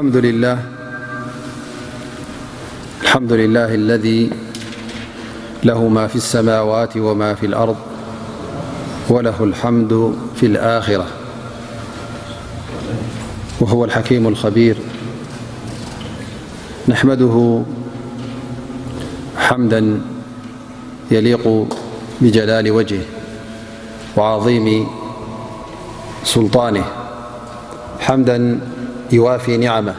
الحمد لله. الحمد لله الذي له ما في السماوات وما في الأرض، وله الحمد في الآخرة، وهو الحكيم الخبير. نحمده حمدا يليق بجلال وجهه وعظيم سلطانه، حمدا يوافي نعمه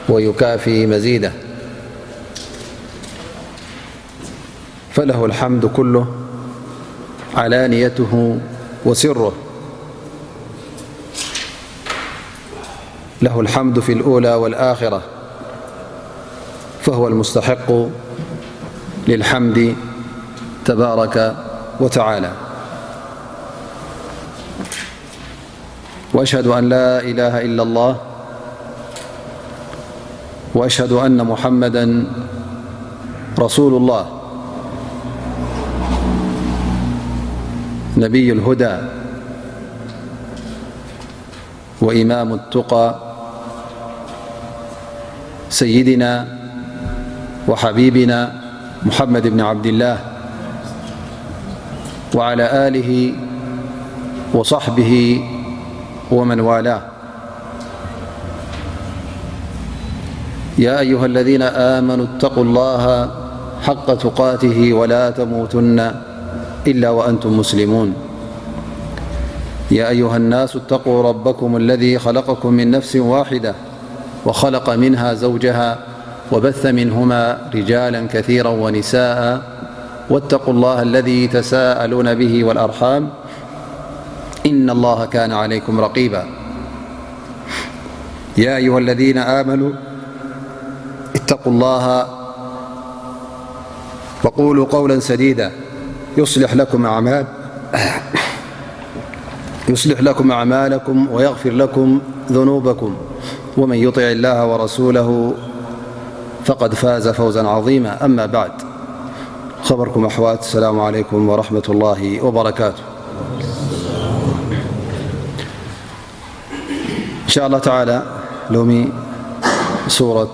ويكافي مزيده، فله الحمد كله، علانيته وسره، له الحمد في الأولى والآخرة، فهو المستحق للحمد تبارك وتعالى. وأشهد أن لا إله إلا الله، وأشهد أن محمدا رسول الله، نبي الهدى وإمام التقى، سيدنا وحبيبنا محمد بن عبد الله، وعلى آله وصحبه ومن والاه. يا أيها الذين آمنوا اتقوا الله حق تقاته ولا تموتن إلا وأنتم مسلمون. يا أيها الناس اتقوا ربكم الذي خلقكم من نفس واحدة وخلق منها زوجها وبث منهما رجالا كثيرا ونساء، واتقوا الله الذي تساءلون به والأرحام، إن الله كان عليكم رقيبا. يا أيها الذين آمنوا اتقوا الله وقولوا قولا سديدا يصلح لكم أعمال يصلح لكم أعمالكم ويغفر لكم ذنوبكم، ومن يطع الله ورسوله فقد فاز فوزا عظيما. أما بعد، خبركم أحوات، السلام عليكم ورحمة الله وبركاته. إن شاء الله تعالى، لومي سورة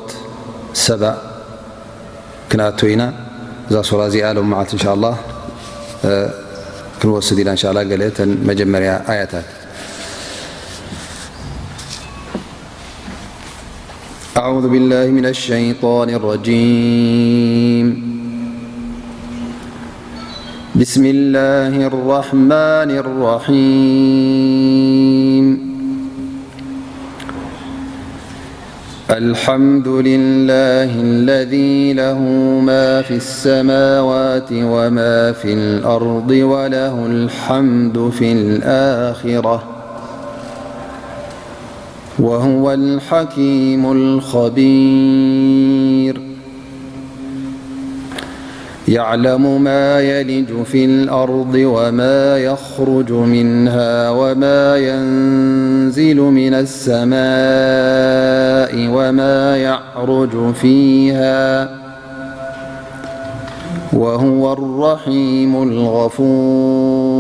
سبأ كنأتو إنا. إذا سورة زي آل أمعات إن شاء الله، آه، كنوصل إلى إن شاء الله قلت مجمريا آياتات. أعوذ بالله من الشيطان الرجيم. بسم الله الرحمن الرحيم. الحمد لله الذي له ما في السماوات وما في الأرض وله الحمد في الآخرة، وهو الحكيم الخبير. يعلم ما يلج في الأرض وما يخرج منها وما ينزل من السماء وما يعرج فيها، وهو الرحيم الغفور.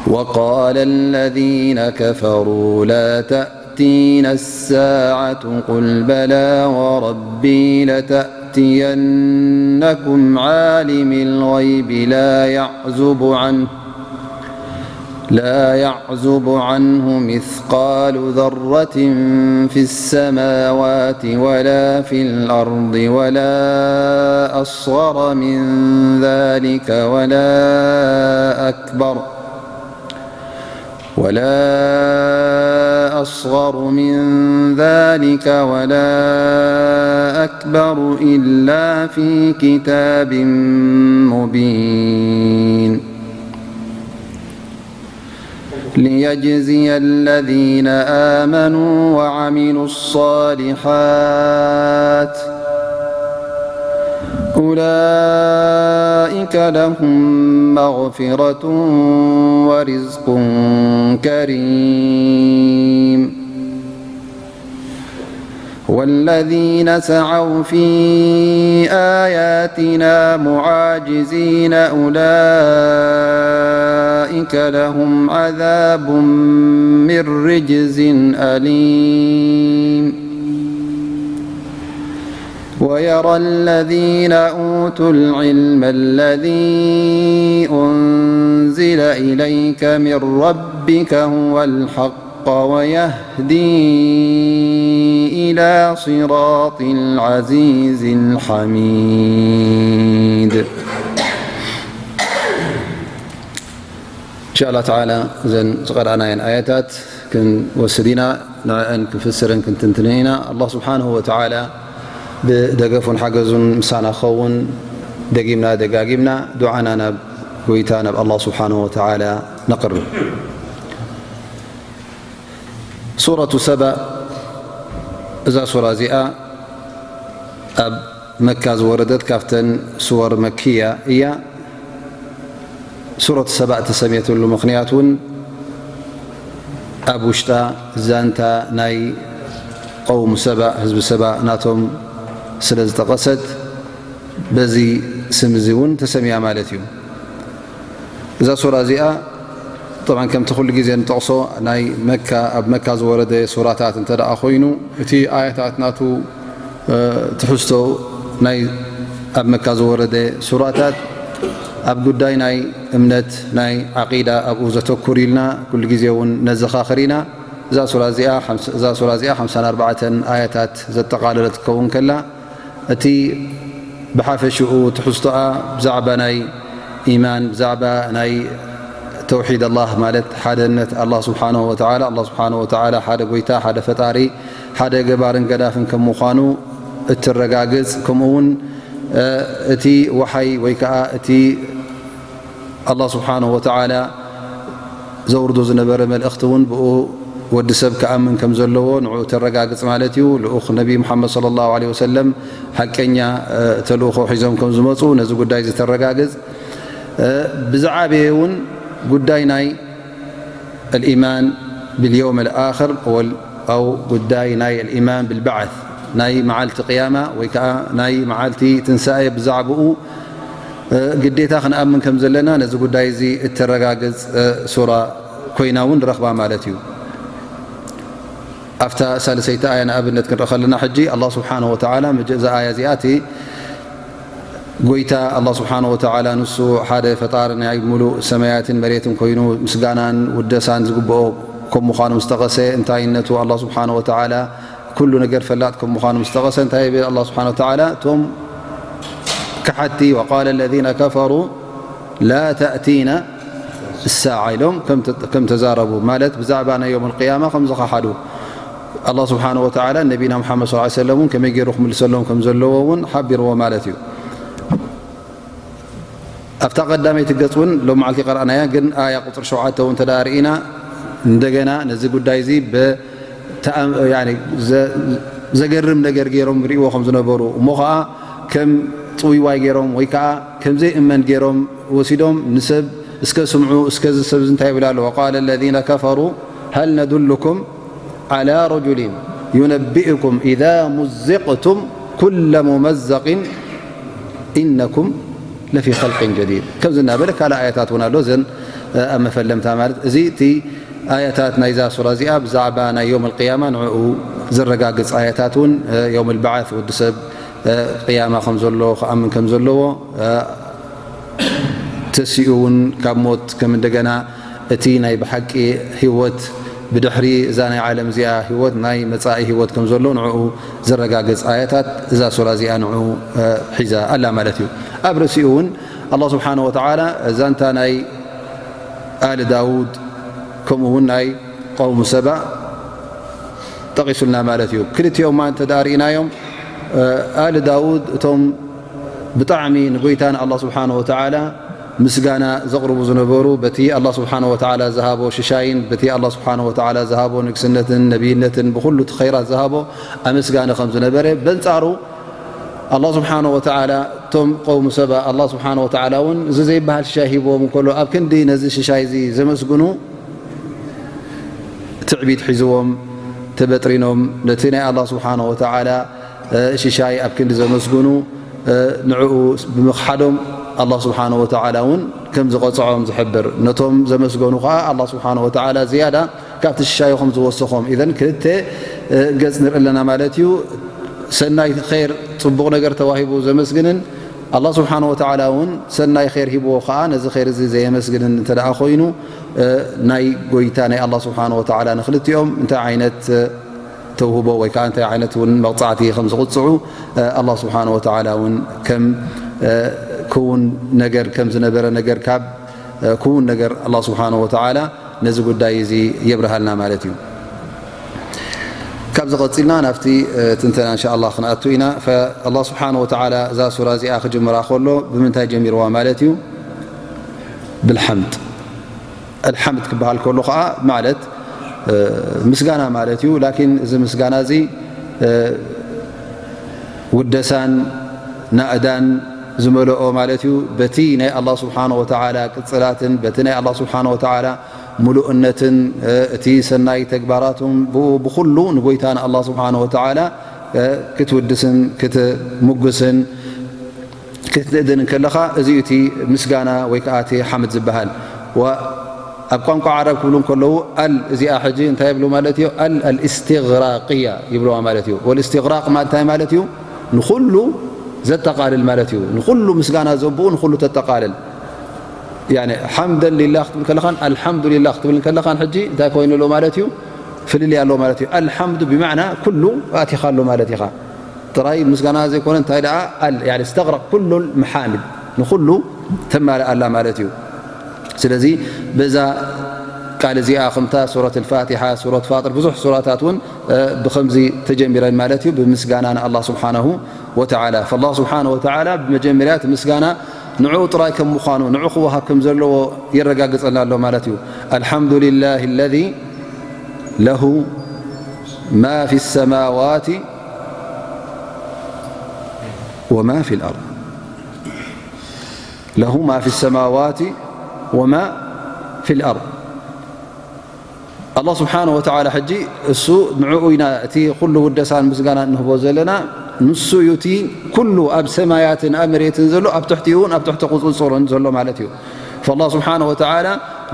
وقال الذين كفروا لا تأتينا الساعة، قل بلى وربي لتأتينكم عالم الغيب لا يعزب عنه لا يعزب عنه مثقال ذرة في السماوات ولا في الأرض ولا أصغر من ذلك ولا أكبر ولا أصغر من ذلك ولا أكبر إلا في كتاب مبين. ليجزي الذين آمنوا وعملوا الصالحات، أولئك لهم مغفرة ورزق كريم. والذين سعوا في آياتنا معاجزين أولئك لهم عذاب من رجز أليم. ويرى الذين أوتوا العلم الذي أنزل إليك من ربك هو الحق ويهدي إلى صراط العزيز الحميد. إن شاء الله تعالى እዘን ዝቐረኣናየን ኣያታት ክንወስድ ኢና፣ ንዕአን ክንፍስርን ክንትንትንን ኢና። ኣላህ ስብሓንሁ ወተዓላ ብደገፉን ሓገዙን ምሳና ክኸውን ደጊምና ደጋጊምና ዱዓና ናብ ጎይታ ናብ ኣላህ ስብሓንሁ ወተዓላ ነቕርብ። ሱረቱ ሰባእ፣ እዛ ሱራ እዚኣ ኣብ መካ ዝወረደት ካብተን ሱወር መክያ እያ። ሱረት ሰባእ ተሰምየትሉ ምኽንያት እውን ኣብ ውሽጣ ዛንታ ናይ ቀውም ሰባእ፣ ህዝቢ ሰባእ ናቶም ስለ ዝጠቐሰት በዚ ስም እዚ እውን ተሰምያ ማለት እዩ። እዛ ሱራ እዚኣ ጠብዓን ከምቲ ኩሉ ግዜ ንጠቕሶ ናይ መካ፣ ኣብ መካ ዝወረደ ሱራታት እንተ ደኣ ኮይኑ እቲ ኣያታት ናቱ እ፣ ትሕዝቶ ናይ ኣብ መካ ዝወረደ ሱራታት ኣብ ጉዳይ ናይ እምነት ናይ ዓቂዳ ኣብኡ ዘተኩር ኢልና ኩሉ ግዜ እውን ነዘኻኽር ኢና። እዛ ሱራ እዚኣ ሓምሳ፣ እዛ ሱራ እዚኣ ሓምሳን ኣርባዕተን ኣያታት ዘጠቓለለት ክትከውን ከላ እቲ ብሓፈሽኡ ትሕዝቶኣ ብዛዕባ ናይ ኢማን ብዛዕባ ናይ ተውሒድ ኣላህ ማለት ሓደነት ኣላህ ስብሓንሁ ወተዓላ ኣላህ ስብሓንሁ ወተዓላ ሓደ ጎይታ ሓደ ፈጣሪ ሓደ ገባርን ገዳፍን ከም ምዃኑ እትረጋግጽ፣ ከምኡ እውን እቲ ወሓይ ወይ ከዓ እቲ ኣላህ ስብሓንሁ ወተዓላ ዘውርዶ ዝነበረ መልእኽቲ እውን ብኡ ወዲ ሰብ ክኣምን ከም ዘለዎ ንዕኡ ተረጋግጽ ማለት እዩ። ልኡኽ ነቢ ሙሓመድ ሰለላሁ ዐለይሂ ወሰለም ሓቀኛ ተልእኾ ሒዞም ከም ዝመፁ ነዚ ጉዳይ እዚ ተረጋግጽ። ብዝዓበየ እውን ጉዳይ ናይ الإيمان باليوم الآخر أو ጉዳይ ናይ الإيمان بالبعث ናይ መዓልቲ ቅያማ ወይ ከዓ ናይ መዓልቲ ትንሳኤ ብዛዕባኡ ግዴታ ክንኣምን ከም ዘለና ነዚ ጉዳይ እዚ እተረጋግጽ ሱራ ኮይና እውን ንረኽባ ማለት እዩ። ኣብታ ሳልሰይቲ ኣያ ንኣብነት ክንርኢ ከለና ሕጂ ኣላህ ስብሓንሁ ወተዓላ እዛ ኣያ እዚኣ እቲ ጎይታ ኣላህ ስብሓንሁ ወተዓላ ንሱ ሓደ ፈጣሪ ናይ ሙሉእ ሰማያትን መሬትን ኮይኑ ምስጋናን ውደሳን ዝግብኦ ከም ምዃኑ ምስ ጠቐሰ፣ እንታይነቱ ኣላህ ስብሓንሁ ወተዓላ ኩሉ ነገር ፈላጥ ከም ምዃኑ ምስ ጠቐሰ እንታይ ይብል ኣላህ ስብሓንሁ ወተዓላ? እቶም ከሓድቲ وقال الذين كفروا لا تأتينا الساعة ኢሎም ከም ተዛረቡ ማለት ብዛዕባ ናይ ዮም ኣልቅያማ ከም ዝኸሓዱ ኣላህ ስብሓንሁ ወተዓላ ነቢና ሙሓመድ ሰለላሁ ዐለይሂ ወሰለም እውን ከመይ ገይሩ ክምልሰሎም ከም ዘለዎ እውን ሓቢርዎ ማለት እዩ። ኣብታ ቀዳመይቲ ገጽ እውን ሎም መዓልቲ ይቐረኣናያ፣ ግን ኣያ ቁጽሪ ሸውዓተ እውን ተደኣ ርኢና እንደገና ነዚ ጉዳይ እዚ ዘገርም ነገር ገይሮም ርእዎ ከም ዝነበሩ እሞ ኸዓ ከም ጽውይዋይ ገይሮም ወይ ከዓ ከም ዘይእመን ገይሮም ወሲዶም ንሰብ እስከ ስምዑ እስከ እዚ ሰብ እዚ እንታይ ይብል ኣሎ وقال الذين كفروا هل ندلكم على رجل ينبئكم إذا مزقتم كل ممزق إنكم لفي خلق جديد ከምዚ እናበለ ካልእ ኣያታት እውን ኣሎ። እዘን ኣብ መፈለምታ ማለት እዚ እቲ ኣያታት ናይዛ ሱራ እዚኣ ብዛዕባ ናይ ዮም ኣልቅያማ ንዕኡ ዘረጋግጽ ኣያታት እውን ዮም ኣልበዓት ወዲ ሰብ ቅያማ ከም ዘሎ ክኣምን ከም ዘለዎ ተሲኡ እውን ካብ ሞት ከም እንደገና እቲ ናይ ብሓቂ ህይወት ብድሕሪ እዛ ናይ ዓለም እዚኣ ህይወት ናይ መጻኢ ህይወት ከም ዘሎ ንዕኡ ዘረጋግጽ ኣያታት እዛ ሱራ እዚኣ ንዕኡ ሒዛ ኣላ ማለት እዩ። ኣብ ርእሲኡ እውን ኣላህ ስብሓንሁ ወተዓላ ዛንታ ናይ ኣሊ ዳውድ ከምኡ እውን ናይ ቀውሙ ሰባ ጠቒሱልና ማለት እዩ። ክልቲኦም እንተ ደኣ ርኢናዮም ኣሊ ዳውድ እቶም ብጣዕሚ ንጎይታ ንኣላህ ስብሓንሁ ወተዓላ ምስጋና ዘቕርቡ ዝነበሩ በቲ ኣላህ ስብሓንሁ ወተዓላ ዝሃቦ ሽሻይን በቲ ኣላህ ስብሓንሁ ወተዓላ ዝሃቦ ንግስነትን ነቢይነትን ብኹሉ እቲ ኸይራት ዝሃቦ ኣመስጋኒ ከም ዝነበረ በንጻሩ ኣላህ ስብሓንሁ ወተዓላ እቶም ቀውሙ ሰባ ኣላህ ስብሓንሁ ወተዓላ እውን እዚ ዘይበሃል ሽሻይ ሂብዎም እንከሎ ኣብ ክንዲ ነዚ ሽሻይ እዚ ዘመስግኑ ትዕቢት ሒዝዎም ተበጥሪኖም ነቲ ናይ ኣላህ ስብሓነ ወተዓላ ሽሻይ ኣብ ክንዲ ዘመስግኑ ንዕኡ ብምኽሓዶም ኣላህ ስብሓነ ወተዓላ እውን ከም ዝቐፅዖም ዝሕብር፣ ነቶም ዘመስገኑ ከዓ ኣላህ ስብሓነ ወተዓላ ዝያዳ ካብቲ ሽሻዩ ከም ዝወሰኾም። ኢዘን ክልተ ገፅ ንርኢ ኣለና ማለት እዩ። ሰናይ ኸይር፣ ፅቡቕ ነገር ተዋሂቡ ዘመስግንን ኣላህ ስብሓነ ወተዓላ እውን ሰናይ ኸይር ሂብዎ ከዓ ነዚ ኸይር እዚ ዘየመስግንን እንተ ደኣ ኮይኑ፣ ናይ ጎይታ ናይ ኣላህ ስብሓነ ወተዓላ ንኽልቲኦም እንታይ ዓይነት ተውህቦ ወይ ከዓ እንታይ ዓይነት እውን መቕፃዕቲ ከም ዝቕፅዑ ኣላህ ስብሓነ ወተዓላ እውን ከም ክውን ነገር ከም ዝነበረ ነገር ካብ ክውን ነገር ኣላህ ስብሓነ ወተዓላ ነዚ ጉዳይ እዚ የብርሃልና ማለት እዩ። ካብዚ ቀፂልና ናብቲ ትንተና እንሻ ኣላህ ክንኣቱ ኢና። ኣላህ ስብሓነ ወተዓላ እዛ ሱራ እዚኣ ክጅምራ ከሎ ብምንታይ ጀሚርዋ ማለት እዩ? ብልሓምድ። ኣልሓምድ ክበሃል ከሎ ከዓ ማለት ምስጋና ማለት እዩ። ላኪን እዚ ምስጋና እዚ ውደሳን ናእዳን ዝመልኦ ማለት እዩ። በቲ ናይ ኣላህ ስብሓነ ወተዓላ ቅጽላትን በቲ ናይ ኣላህ ስብሓነ ወተዓላ ምሉእነትን እቲ ሰናይ ተግባራቱን ብኡ ብኹሉ ንጎይታ ንኣላህ ስብሓነ ወተዓላ ክትውድስን ክትምጉስን ክትንእድን እንከለኻ፣ እዚ እዩ እቲ ምስጋና ወይ ከዓ እቲ ሓምድ ዝበሃል። ወ-፣ ኣብ ቋንቋ ዓረብ ክብሉ እንከለዉ፣ ኣል እዚኣ ሕጂ እንታይ ይብሉ ማለት እዩ? ኣል፣ ኣልእስትግራቅያ ይብልዋ ማለት እዩ። ወልእስትግራቅ ማለት እንታይ ማለት እዩ? ንኹሉ ዘጠቓልል ማለት እዩ። ንኹሉ ምስጋና ዘብኡ ንኹሉ ተጠቓልል። ያኒ፣ ሓምደን ሊላህ ክትብል ከለኻን ኣልሓምዱሊላህ ክትብል ከለኻን ሕጂ እንታይ ኮይኑ ኣሎ ማለት እዩ? ፍልልይ ኣሎ ማለት እዩ። ኣልሓምዱ ብማዕና ኩሉ ኣእቲኻ ኣሎ ማለት ኢኻ። ጥራይ ምስጋና ዘይኮነ፣ እንታይ ደኣ ኣል፣ ያኒ፣ እስተግረቅ ኩሉል መሓሚድ፣ ንኹሉ ተማልእ ኣላ ማለት እዩ። ስለዚ በዛ ቃል እዚኣ፣ ከምታ ሱረት ኣልፋቲሓ፣ ሱረት ፋጥር፣ ብዙሕ ሱራታት እውን፣ እ፣ ብኸምዚ ተጀሚረን ማለት እዩ፣ ብምስጋና ንኣላህ ስብሓነሁ ወተዓላ። ፈላህ ስብሓነሁ ወተዓላ ብመጀመርያ እቲ ምስጋና ንዕኡ ጥራይ ከም ምዃኑ፣ ንዕኡ ክወሃብ ከም ዘለዎ የረጋግጸልና ኣሎ ማለት እዩ። ኣልሓምዱሊላሂ ለዚ ለሁ ማ ፊ ሰማዋቲ ወማ ፊል ኣርድ። ለሁ ማ ፊ ሰማዋቲ ወማ ፊል ኣርድ። ኣላህ ስብሓነሁ ወተዓላ ሕጂ እሱ ንዕኡ ኢና እቲ ኩሉ ውደሳን ምስጋናን እንህቦ ዘለና። ንሱ እዩ እቲ ኩሉ ኣብ ሰማያትን ኣብ መሬትን ዘሎ፣ ኣብ ትሕቲኡን ኣብ ትሕቲ ቁጽጽሩን ዘሎ ማለት እዩ። ፈላህ ስብሓነሁ ወተዓላ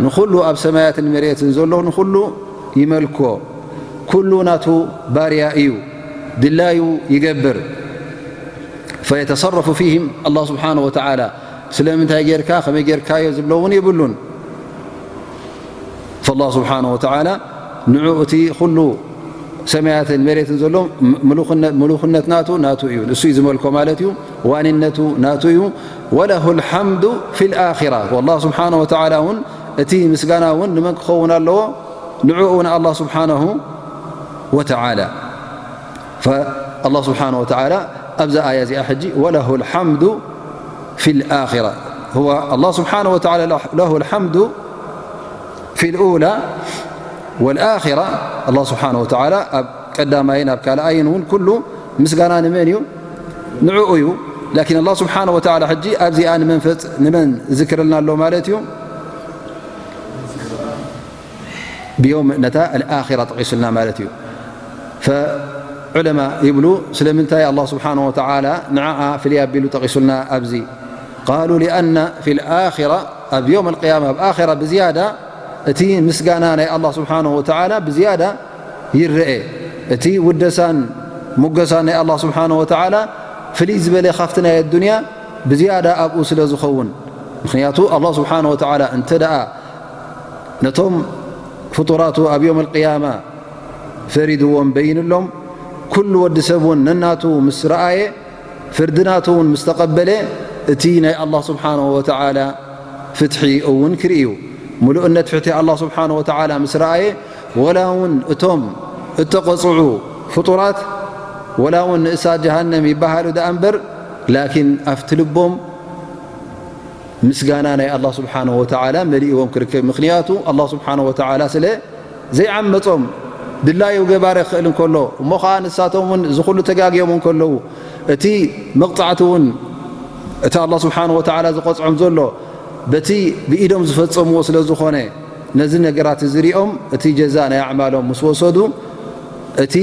ንኹሉ ኣብ ሰማያትን መሬትን ዘሎ ንኹሉ ይመልኮ። ኩሉ ናቱ ባርያ እዩ። ድላዩ ይገብር። ፈየተሰረፉ ፊህም ኣላህ ስብሓነሁ ወተዓላ። ስለምንታይ ጌርካ፣ ከመይ ጌርካዮ ዝብሎ እውን የብሉን። ፈላህ ስብሓነሁ ወተዓላ ንዑ እቲ ኩሉ ሰማያትን መሬትን ዘሎ ምሉኽነ-፣ ምሉኽነት ናቱ፣ ናቱ እዩ። ንሱ እዩ ዝመልኮ ማለት እዩ። ዋንነቱ ናቱ እዩ። ወለሁ ልሓምዱ ፊል ኣኺራ። ወላህ ስብሓነሁ ወተዓላ እውን እቲ ምስጋና እውን ንመን ክኸውን ኣለዎ? ንዕኡ ንኣላህ ስብሓነሁ ወተዓላ። ፈኣላህ ስብሓነሁ ወተዓላ ኣብዛ ኣያ እዚኣ ሕጂ ወለሁ ልሓምዱ ፊል ኣኺራ። ሁወ ኣላህ ስብሓነሁ ወተዓላ ለሁ ልሓምዱ ፊል ኡላ ወል ኣኺራ። ኣላህ ስብሓነሁ ወተዓላ ኣብ ቀዳማይን ኣብ ካልኣይን እውን ኩሉ ምስጋና ንመን እዩ? ንዕኡ እዩ። ላኪን ኣላህ ስብሓነሁ ወተዓላ ሕጂ ኣብዚኣ ንመን ፈጽ-፣ ንመን ዝክርልና ኣሎ ማለት እዩ? ብዮም ነታ ኣልኣኺራ ጠቒሱልና ማለት እዩ። ፈዑለማ ይብሉ፣ ስለምንታይ ኣላህ ስብሓነሁ ወተዓላ ንዓኣ ፍልይ ኣቢሉ ጠቒሱልና ኣብዚ? ቃሉ ሊኣና ፊል ኣኺራ፣ ኣብ ዮም ኣልቅያማ፣ ኣብ ኣኺራ ብዝያዳ እቲ ምስጋና ናይ ኣላህ ስብሓነሁ ወተዓላ ብዝያዳ ይረኤ። እቲ ውደሳን ሙገሳን ናይ ኣላህ ስብሓነሁ ወተዓላ ፍልይ ዝበለ ካብቲ ናይ ኣዱንያ ብዝያዳ ኣብኡ ስለ ዝኸውን። ምኽንያቱ ኣላህ ስብሓነሁ ወተዓላ እንተ ደኣ ነቶም ፍጡራቱ ኣብ ዮም ኣልቅያማ ፈሪድዎም በይንሎም፣ ኩሉ ወዲ ሰብ እውን ነናቱ ምስ ረኣየ፣ ፍርዲ ናቱ እውን ምስ ተቐበለ፣ እቲ ናይ ኣላህ ስብሓነሁ ወተዓላ ፍትሒ እውን ክርኢ እዩ። ምሉእነት ፍትሒ ኣላህ ስብሓነሁ ወተዓላ ምስ ረኣየ፣ ወላ እውን እቶም እተቐጽዑ ፍጡራት፣ ወላ እውን ንእሳት ጀሃነም ይበሃሉ ደኣ እምበር፣ ላኪን ኣብቲ ልቦም ምስጋና ናይ ኣላህ ስብሓነሁ ወተዓላ መሊእዎም ክርከብ። ምኽንያቱ ኣላህ ስብሓነሁ ወተዓላ ስለ ዘይዓመጾም፣ ድላዩ ገባር ክኽእል እንከሎ፣ እሞ ኸዓ ንሳቶም እውን እዚ ኩሉ ተጋግዮም እንከለዉ፣ እቲ መቕጻዕቲ እውን እቲ ኣላህ ስብሓነሁ ወተዓላ ዝቐጽዖም ዘሎ በቲ ብኢዶም ዝፈጸምዎ ስለ ዝኾነ፣ ነዚ ነገራት እዚ ሪኦም እቲ ጀዛ ናይ ኣዕማሎም ምስ ወሰዱ፣ እቲ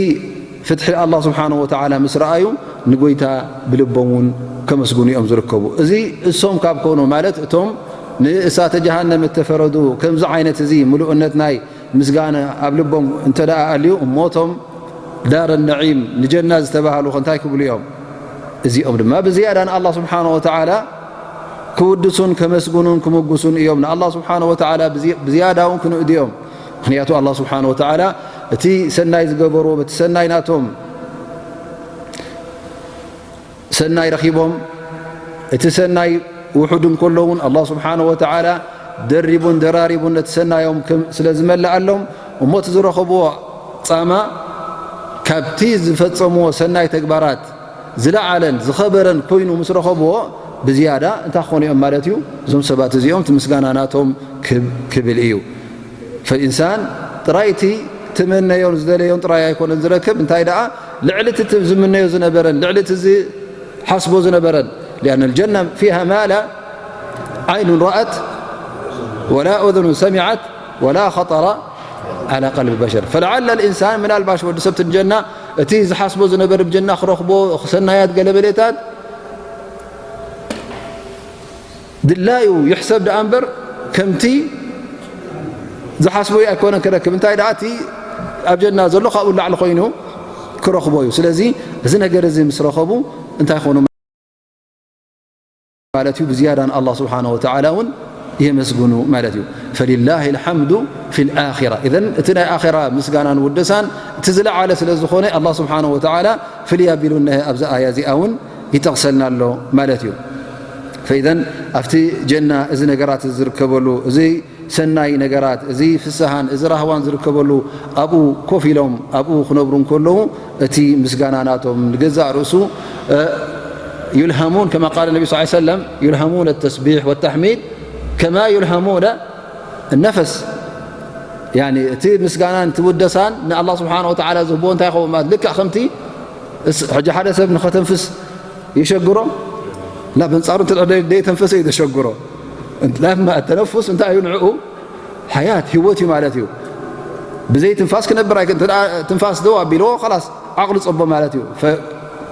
ፍትሒ ኣላህ ስብሓነሁ ወተዓላ ምስ ረኣዩ፣ ንጎይታ ብልቦም እውን ከመስግኑ እዮም ዝርከቡ። እዚ እሶም ካብ ኮኑ፣ ማለት እቶም ንእሳተ ጀሃነም እተፈረዱ፣ ከምዚ ዓይነት እዚ ምሉእነት ናይ ምስጋና ኣብ ልቦም እንተ ደኣ ኣልዩ፣ እሞ እቶም ዳር ነዒም፣ ንጀና ዝተባህሉ ከ እንታይ ክብሉ እዮም? እዚኦም ድማ ብዝያዳ ንኣላህ ስብሓነሁ ወተዓላ ክውድሱን ከመስግኑን ክምጉሱን እዮም። ንኣላህ ስብሓነሁ ወተዓላ ብዚ-፣ ብዝያዳ እውን ክንእዱ እዮም። ምኽንያቱ ኣላህ ስብሓነሁ ወተዓላ እቲ ሰናይ ዝገበርዎ በቲ ሰናይ ናቶም ሰናይ ረኺቦም፣ እቲ ሰናይ ውሑድ እንከሎ እውን ኣላህ ስብሓነሁ ወተዓላ ደሪቡን ደራሪቡን ነቲ ሰናዮም ከም-፣ ስለ ዝመልኣሎም፣ እሞ እቲ ዝረኸብዎ ጻማ ካብቲ ዝፈጸምዎ ሰናይ ተግባራት ዝለዓለን ዝኸበረን ኮይኑ ምስ ረኸብዎ፣ ብዝያዳ እንታይ ክኾኑ እዮም ማለት እዩ? እዞም ሰባት እዚኦም እቲ ምስጋና ናቶም ክብ-፣ ክብል እዩ። ፈልኢንሳን ጥራይ እቲ ትምነዮን ዝደለዮን ጥራይ ኣይኮነን ዝረክብ፣ እንታይ ደኣ ልዕሊ እቲ ዝምነዮ ዝነበረን ልዕሊ እቲ ዝሓስቦ ዝነበረን። لأن الجنة فيها ما لا عين رأت ولا أذن سمعت ولا خطر على قلب بشر. فلعل الإنسان، ምናልባሽ ወዲ ሰብ እቲ ጀና፣ እቲ ዝሓስቦ ዝነበረ ብጀና ክረኽቦ ሰናያት ገለበሌታት ድላዩ ይሕሰብ ደኣ እምበር፣ ከምቲ ዝሓስቦ ኣይኮነን ክረክብ። እንታይ ደኣ እቲ ኣብ ጀና ዘሎ ካብኡ ላዕሊ ኮይኑ ክረኽቦ እዩ። ስለዚ እዚ ነገር እዚ ምስ ረኸቡ እንታይ ይኾኑ ማለት እዩ? ብዝያዳ ንኣላህ ስብሓነሁ ወተዓላ እውን የመስግኑ ማለት እዩ። فلله الحمد في الآخرة. ኢዘን እቲ ናይ ኣኼራ ምስጋናን ውደሳን እቲ ዝለዓለ ስለ ዝኾነ፣ ኣላህ ስብሓነሁ ወተዓላ ፍልይ ኣቢሉ እነሀ ኣብዛ ኣያ እዚኣ እውን ይጠቕሰልና ኣሎ ማለት እዩ። ፈኢዘን ኣብቲ ጀና እዚ ነገራት ዝርከበሉ፣ እዚ ሰናይ ነገራት፣ እዚ ፍስሃን እዚ ራህዋን ዝርከበሉ፣ ኣብኡ ኮፍ ኢሎም ኣብኡ ክነብሩ እንከለዉ፣ እቲ ምስጋና ናቶም ንገዛእ ርእሱ፣ እ፣ يلهمون، كما قال النبي صلى الله عليه وسلم، يلهمون التسبيح والتحميد كما يلهمون النفس. ያኒ እቲ ምስጋናን እቲ ውደሳን ንኣላህ ስብሓነሁ ወተዓላ ዝህብዎ እንታይ ይኸውን ማለት፣ ልክዕ ከምቲ እስ-፣ ሕጂ ሓደ ሰብ ንኸተንፍስ ይሸግሮ? ላ፣ በንጻሩ እንተ ደኣ ደይ-፣ ደይተንፈሰ እዩ ዘሸግሮ። እንት-፣ ላማ ተነፉስ እንታይ እዩ ንዕኡ? ሓያት፣ ህይወት እዩ ማለት እዩ። ብዘይ ትንፋስ ክነብር ኣይክ-፣ እንተ ደኣ ትንፋስ ደው ኣቢልዎ፣ ኸላስ ዓቕሉ ጸቦ ማለት እዩ። ፈ-፣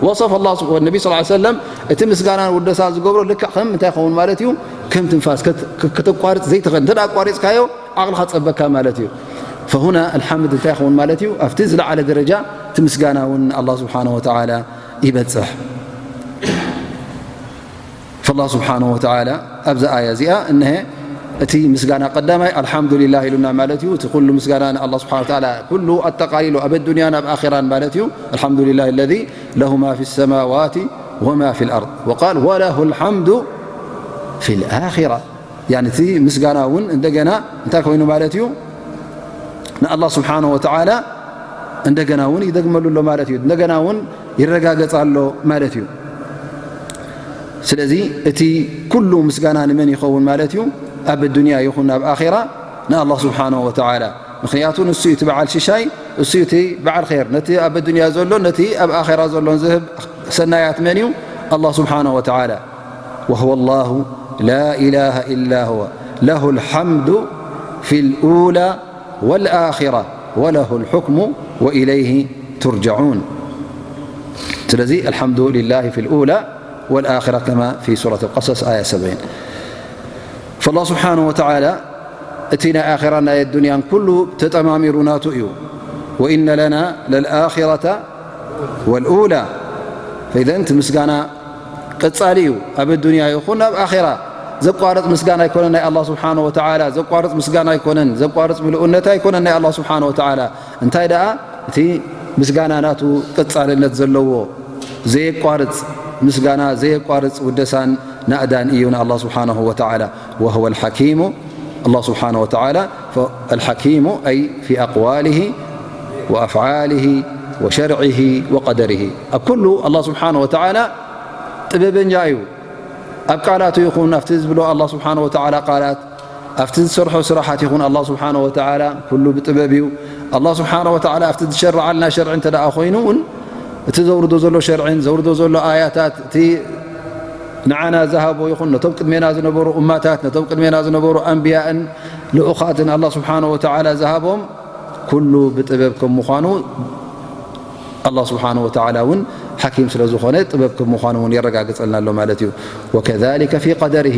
ወሰፈ ኣላህ ስብ-፣ ወነቢ ሰለላሁ ዐለይሂ ወሰለም እቲ ምስጋናን ውደሳን ዝገብሮ ልክዕ ከም እንታይ ይኸውን ማለት እዩ? ከም ትንፋስ ከት-፣ ከ-፣ ከተቋርጽ ዘይትኽእል። እንተ ደኣ ኣቋሪጽካዮ፣ ዓቕልኻ ጸበካ ማለት እዩ። ፈሁና ኣልሓምድ እንታይ ይኸውን ማለት እዩ? ኣብቲ ዝለዓለ ደረጃ እቲ ምስጋና እውን ንኣላህ ስብሓነሁ ወተዓላ ይበጽሕ። ፈላህ ስብሓነሁ ወተዓላ ኣብዛ ኣያ እዚኣ እነሀ እቲ ምስጋና ቀዳማይ ኣልሓምዱሊላህ ኢሉና ማለት እዩ። እቲ ኩሉ ምስጋና ንኣላህ ስብሓነሁ ወተዓላ፣ ኩሉ ኣጠቓሊሉ ኣብ ኣዱንያን ኣብ ኣኼራን ማለት እዩ። ኣልሓምዱሊላህ ለዚ ለሁ ማ ፊ ሰማዋቲ ወማ ፊል ኣርድ ወቃል ወለሁ ልሓምዱ ፊል ኣኺራ። ያኒ እቲ ምስጋና እውን እንደገና እንታይ ኮይኑ ማለት እዩ? ንኣላህ ስብሓነሁ ወተዓላ እንደገና እውን ይደግመሉ ኣሎ ማለት እዩ። እንደገና እውን ይረጋገጽ ኣሎ ማለት እዩ። ስለዚ እቲ ኩሉ ምስጋና ንመን ይኸውን ማለት እዩ? ኣብ ኣዱንያ ይኹን ኣብ ኣኼራ ንኣላህ ስብሓነሁ ወተዓላ። ምኽንያቱ ንሱ እዩ እቲ በዓል ሽሻይ፣ እሱ እዩ እቲ በዓል ኸይር። ነቲ ኣብ ኣዱንያ ዘሎን ነቲ ኣብ ኣኼራ ዘሎን ዝህብ ሰናያት መን እዩ? ኣላህ ስብሓነሁ ወተዓላ። وهو الله لا إله إلا هو له الحمد في الأولى والآخرة وله الحكم وإليه ترجعون. ስለዚ الحمد لله في الأولى والآخرة كما في سورة القصص آية سبعين. فالله سبحانه وتعالى እቲ ናይ ኣኼራን ናይ ኣዱንያን ኩሉ ተጠማሚሩ ናቱ እዩ። وإن لنا للآخرة والأولى. فإذا እቲ ምስጋና ቀጻሊ እዩ። ኣብ ኣዱንያ ይኹን ኣብ ኣኼራ ዘቋርጽ ምስጋና ኣይኮነን ናይ ኣላህ ስብሓነሁ ወተዓላ፣ ዘቋርጽ ምስጋና ኣይኮነን፣ ዘቋርጽ ምልኡነት ኣይኮነን ናይ ኣላህ ስብሓነሁ ወተዓላ። እንታይ ደኣ እቲ ምስጋና ናቱ ቀጻልነት ዘለዎ ዘየቋርጽ ምስጋና፣ ዘየቋርጽ ውደሳን ናእዳን እዩ ንኣላህ ስብሓነሁ ወተዓላ። وهو الحكيم، ኣላህ ስብሓነሁ ወተዓላ الحكيم أي في أقواله وأفعاله وشرعه وقدره። ኣብ ኩሉ ኣላህ ስብሓነሁ ወተዓላ ጥበበኛ እዩ። ኣብ ቃላቱ ይኹን ኣብቲ ዝብሎ ኣላህ ስብሓነሁ ወተዓላ ቃላት፣ ኣብቲ ዝሰርሖ ስራሓት ይኹን ኣላህ ስብሓነሁ ወተዓላ ኩሉ ብጥበብ እዩ። ኣላህ ስብሓነሁ ወተዓላ ኣብቲ ዝሸርዓልና ሸርዒ እንተ ደኣ ኮይኑ እውን፣ እቲ ዘውርዶ ዘሎ ሸርዕን ዘውርዶ ዘሎ ኣያታት፣ እቲ ንዓና ዝሃቦ ይኹን ነቶም ቅድሜና ዝነበሩ እማታት፣ ነቶም ቅድሜና ዝነበሩ ኣንብያእን ልኡኻትን ኣላህ ስብሓነሁ ወተዓላ ዝሃቦም ኩሉ ብጥበብ ከም ምዃኑ ኣላህ ስብሓነሁ ወተዓላ እውን ሓኪም ስለ ዝኾነ ጥበብ ከም ምዃኑ እውን የረጋግጸልና ኣሎ ማለት እዩ። ወከዛሊከ ፊ ቀደሪሂ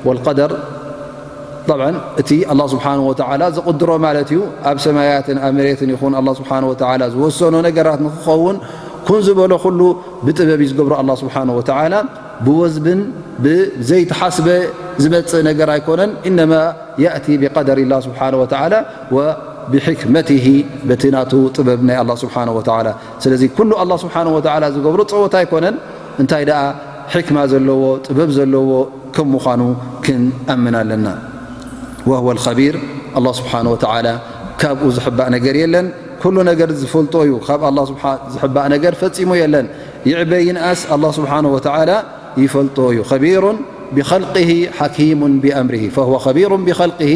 ወልቀደር፣ ጠብዓን እቲ ኣላህ ስብሓነሁ ወተዓላ ዝቕድሮ ማለት እዩ። ኣብ ሰማያትን ኣብ መሬትን ይኹን ኣላህ ስብሓነሁ ወተዓላ ዝወሰኖ ነገራት ንክኸውን ኩን ዝበሎ ኩሉ ብጥበብ እዩ ዝገብሮ ኣላህ ስብሓነሁ ወተዓላ። ብወዝብን ብዘይተሓስበ ዝመጽእ ነገር ኣይኮነን። ኢነማ ያእቲ ብቀደር ላህ ስብሓነሁ ወተዓላ ወብሕክመትሂ፣ በቲ ናቱ ጥበብ ናይ ኣላህ ስብሓነሁ ወተዓላ። ስለዚ ኩሉ ኣላህ ስብሓነሁ ወተዓላ ዝገብሮ ጸወታ ኣይኮነን። እንታይ ደኣ ሕክማ ዘለዎ ጥበብ ዘለዎ ከም ምዃኑ ክንኣምን ኣለና። ወሁወ ልኸቢር፣ ኣላህ ስብሓነሁ ወተዓላ ካብኡ ዝሕባእ ነገር የለን። ኩሉ ነገር ዝፈልጦ እዩ። ካብ ኣላህ ስብሓ-፣ ዝሕባእ ነገር ፈጺሙ የለን። ይዕበ ይንኣስ ኣላህ ስብሓነሁ ወተዓላ ይፈልጦ እዩ። ኸቢሩን ብኸልቅሂ ሓኪሙን ብኣምርሂ። ፈሁወ ኸቢሩን ብኸልቅሂ፣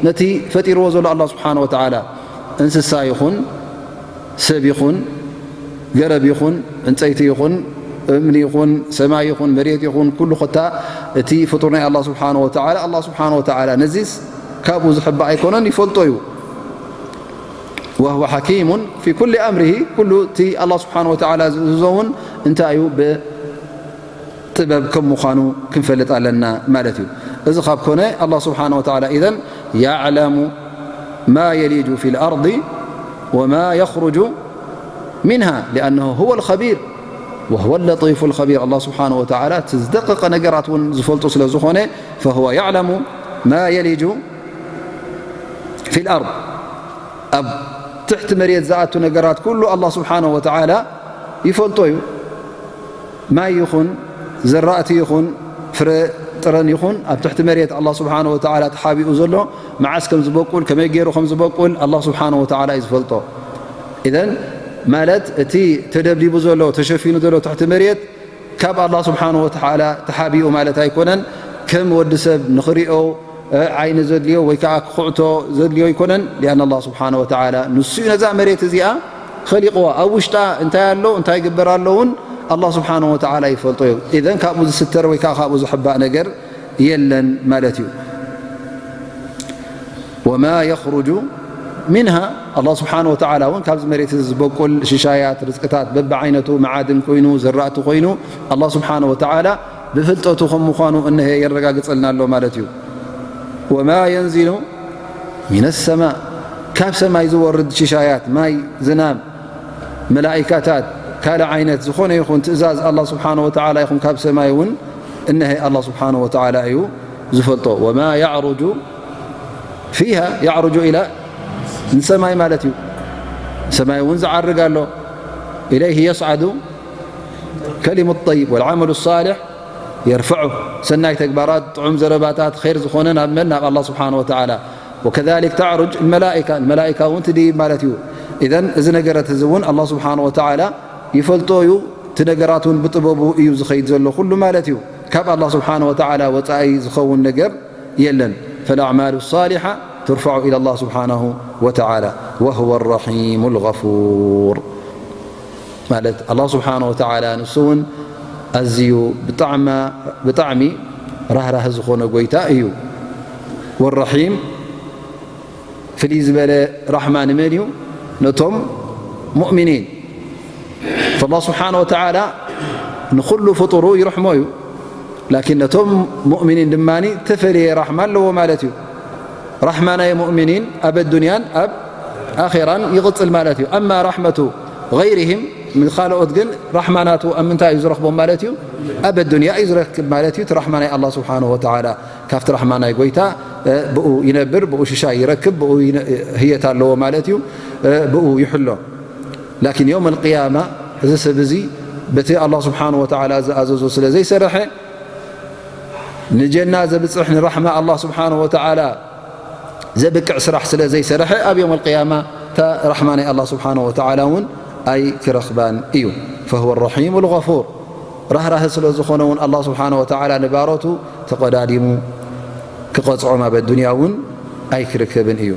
ነቲ ፈጢርዎ ዘሎ ኣላህ ስብሓነሁ ወተዓላ እንስሳ ይኹን ሰብ ይኹን ገረብ ይኹን ዕንፀይቲ ይኹን እምኒ ይኹን ሰማይ ይኹን መሬት ይኹን ኩሉ ኮታ እቲ ፍጡር ናይ ኣላህ ስብሓነሁ ወተዓላ፣ ኣላህ ስብሓነሁ ወተዓላ ነዚስ ካብኡ ዝሕባእ ኣይኮነን፣ ይፈልጦ እዩ። ወሁወ ሓኪሙን ፊ ኩሊ ኣምርሂ፣ ኩሉ እቲ ኣላህ ስብሓነሁ ወተዓላ ዝእዝዞ እውን እንታይ እዩ? ብጥበብ ከም ምዃኑ ክንፈልጥ ኣለና ማለት እዩ። እዚ ካብ ኮነ ኣላህ ስብሓነሁ ወተዓላ ኢዘን ያዕለሙ ማ የሊጁ ፊ ልኣርዲ ወማ የኽሩጁ ሚንሃ ሊኣነሁ ሁወ ልኸቢር ወሁወ ለጢፉ ልኸቢር። ኣላህ ስብሓነሁ ወተዓላ እቲ ዝደቀቐ ነገራት እውን ዝፈልጡ ስለ ዝኾነ ፈሁወ ያዕለሙ ማ የሊጁ ፊ ልኣርድ፣ ኣብ ትሕቲ መሬት ዝኣቱ ነገራት ኩሉ ኣላህ ስብሓነሁ ወተዓላ ይፈልጦ እዩ። ማይ ይኹን ዘራእቲ ይኹን ፍረ ጥረን ይኹን ኣብ ትሕቲ መሬት ኣላህ ስብሓነሁ ወተዓላ ተሓቢኡ ዘሎ መዓስ ከም ዝበቁል ከመይ ገይሩ ከም ዝበቁል ኣላህ ስብሓነሁ ወተዓላ እዩ ዝፈልጦ። ኢዘን ማለት እቲ ተደብዲቡ ዘሎ ተሸፊኑ ዘሎ ትሕቲ መሬት ካብ ኣላህ ስብሓነሁ ወተዓላ ተሓቢኡ ማለት ኣይኮነን። ከም ወዲ ሰብ ንኽሪኦ እ፣ ዓይኒ ዘድልዮ ወይ ከዓ ክኹዕቶ ዘድልዮ ኣይኮነን። ሊኣን ኣላህ ስብሓነሁ ወተዓላ ንሱ እዩ ነዛ መሬት እዚኣ ኸሊቕዋ። ኣብ ውሽጣ እንታይ ኣሎ እንታይ ይግበር ኣሎ እውን ኣላህ ስብሓነሁ ወተዓላ ይፈልጦ እዩ። ኢዘን ካብኡ ዝስተር ወይ ከዓ ካብኡ ዝሕባእ ነገር የለን ማለት እዩ። ወማ የኽሩጁ ሚንሃ፣ ኣላህ ስብሓነሁ ወተዓላ እውን ካብዚ መሬት እዚ ዝበቁል ሽሻያት ርዝቅታት በብዓይነቱ መዓድን ኮይኑ ዘራእቲ ኮይኑ ኣላህ ስብሓነሁ ወተዓላ ብፍልጠቱ ከም ምዃኑ እነሀ የረጋግጸልና ኣሎ ማለት እዩ። ወማ የንዚሉ ሚነ ሰማእ፣ ካብ ሰማይ ዝወርድ ሽሻያት ማይ ዝናብ መላኢካታት ካልእ ዓይነት ዝኾነ ይኹን ትእዛዝ ኣላህ ስብሓነሁ ወተዓላ ይኹን ካብ ሰማይ እውን እነሀ ኣላህ ስብሓነሁ ወተዓላ እዩ ዝፈልጦ። ወማ ያዕሩጁ ፊሃ፣ ያዕሩጁ ኢላ ንሰማይ ማለት እዩ። ሰማይ እውን ዝዓርግ ኣሎ። ኢለይሂ የስዓዱ ከሊሙ ጠይብ ወልዓመሉ ሳልሕ የርፈዑ። ሰናይ ተግባራት ጥዑም ዘረባታት ኸይር ዝኾነ ናብ መን ናብ ኣላህ ስብሓነሁ ወተዓላ። ወከዛሊክ ተዕሩጅ መላኢካ፣ መላኢካ እውን ትድይብ ማለት እዩ። ኢዘን እዚ ነገረት እዚ እውን ኣላህ ስብሓነሁ ወተዓላ ይፈልጦ እዩ። እቲ ነገራት እውን ብጥበቡ እዩ ዝኸይድ ዘሎ ኩሉ ማለት እዩ። ካብ ኣላህ ስብሓነሁ ወተዓላ ወፃኢ ዝኸውን ነገር የለን። ፈልኣዕማሉ ሳሊሓ ትርፈዑ ኢላ ኣላህ ስብሓነሁ ወተዓላ ወሁወ ረሒሙ ልገፉር። ማለት ኣላህ ስብሓነሁ ወተዓላ ንሱ እውን ኣዝዩ ብጣዕማ-፣ ብጣዕሚ ራህራህ ዝኾነ ጎይታ እዩ። ወረሒም ፍልይ ዝበለ ራሕማ ንመን እዩ? ነቶም ሙእሚኒን። ፈላህ ስብሓነ ወተዓላ ንኹሉ ፍጡሩ ይርሕሞ እዩ። ላኪን ነቶም ሙእሚኒን ድማ ተፈለየ ራሕማ ኣለዎ ማለት እዩ። ራሕማ ናይ ሙእሚኒን ኣብ ኣዱንያን ኣብ ኣኼራን ይቕጽል ማለት እዩ። ኣማ ራሕመቱ ገይርህም፣ ንኻልኦት ግን ራሕማ ናቱ ኣብ ምንታይ እዩ ዝረኽቦም ማለት እዩ? ኣብ ኣዱንያ እዩ ዝረክብ ማለት እዩ። እቲ ራሕማ ናይ ኣላህ ስብሓነ ወተዓላ ካብቲ ራሕማ ናይ ጎይታ፣ እ፣ ብኡ ይነብር፣ ብኡ ሽሻይ ይረክብ፣ ብኡ ይነ-፣ ህየት ኣለዎ ማለት እዩ፣ እ፣ ብኡ ይሕሎ። ላኪን የውም ኣልቅያማ እዚ ሰብ እዚ በቲ ኣላህ ስብሓነ ወተዓላ ዝኣዘዞ ስለ ዘይሰርሐ፣ ንጀና ዘብጽሕ ንራሕማ ኣላህ ስብሓነ ወተዓላ ዘብቅዕ ስራሕ ስለ ዘይሰርሐ፣ ኣብ የውም ኣልቅያማ እታ ራሕማ ናይ ኣላህ ስብሓነ ወተዓላ እውን ኣይክረኽባን እዩ። ፈሁወ ረሒሙ ልገፉር። ራህራህ ስለ ዝኾነ እውን ኣላህ ስብሓነ ወተዓላ ንባሮቱ ተቐዳዲሙ ክቐጽዖም ኣብ ኣዱንያ እውን ኣይክርከብን እዩ።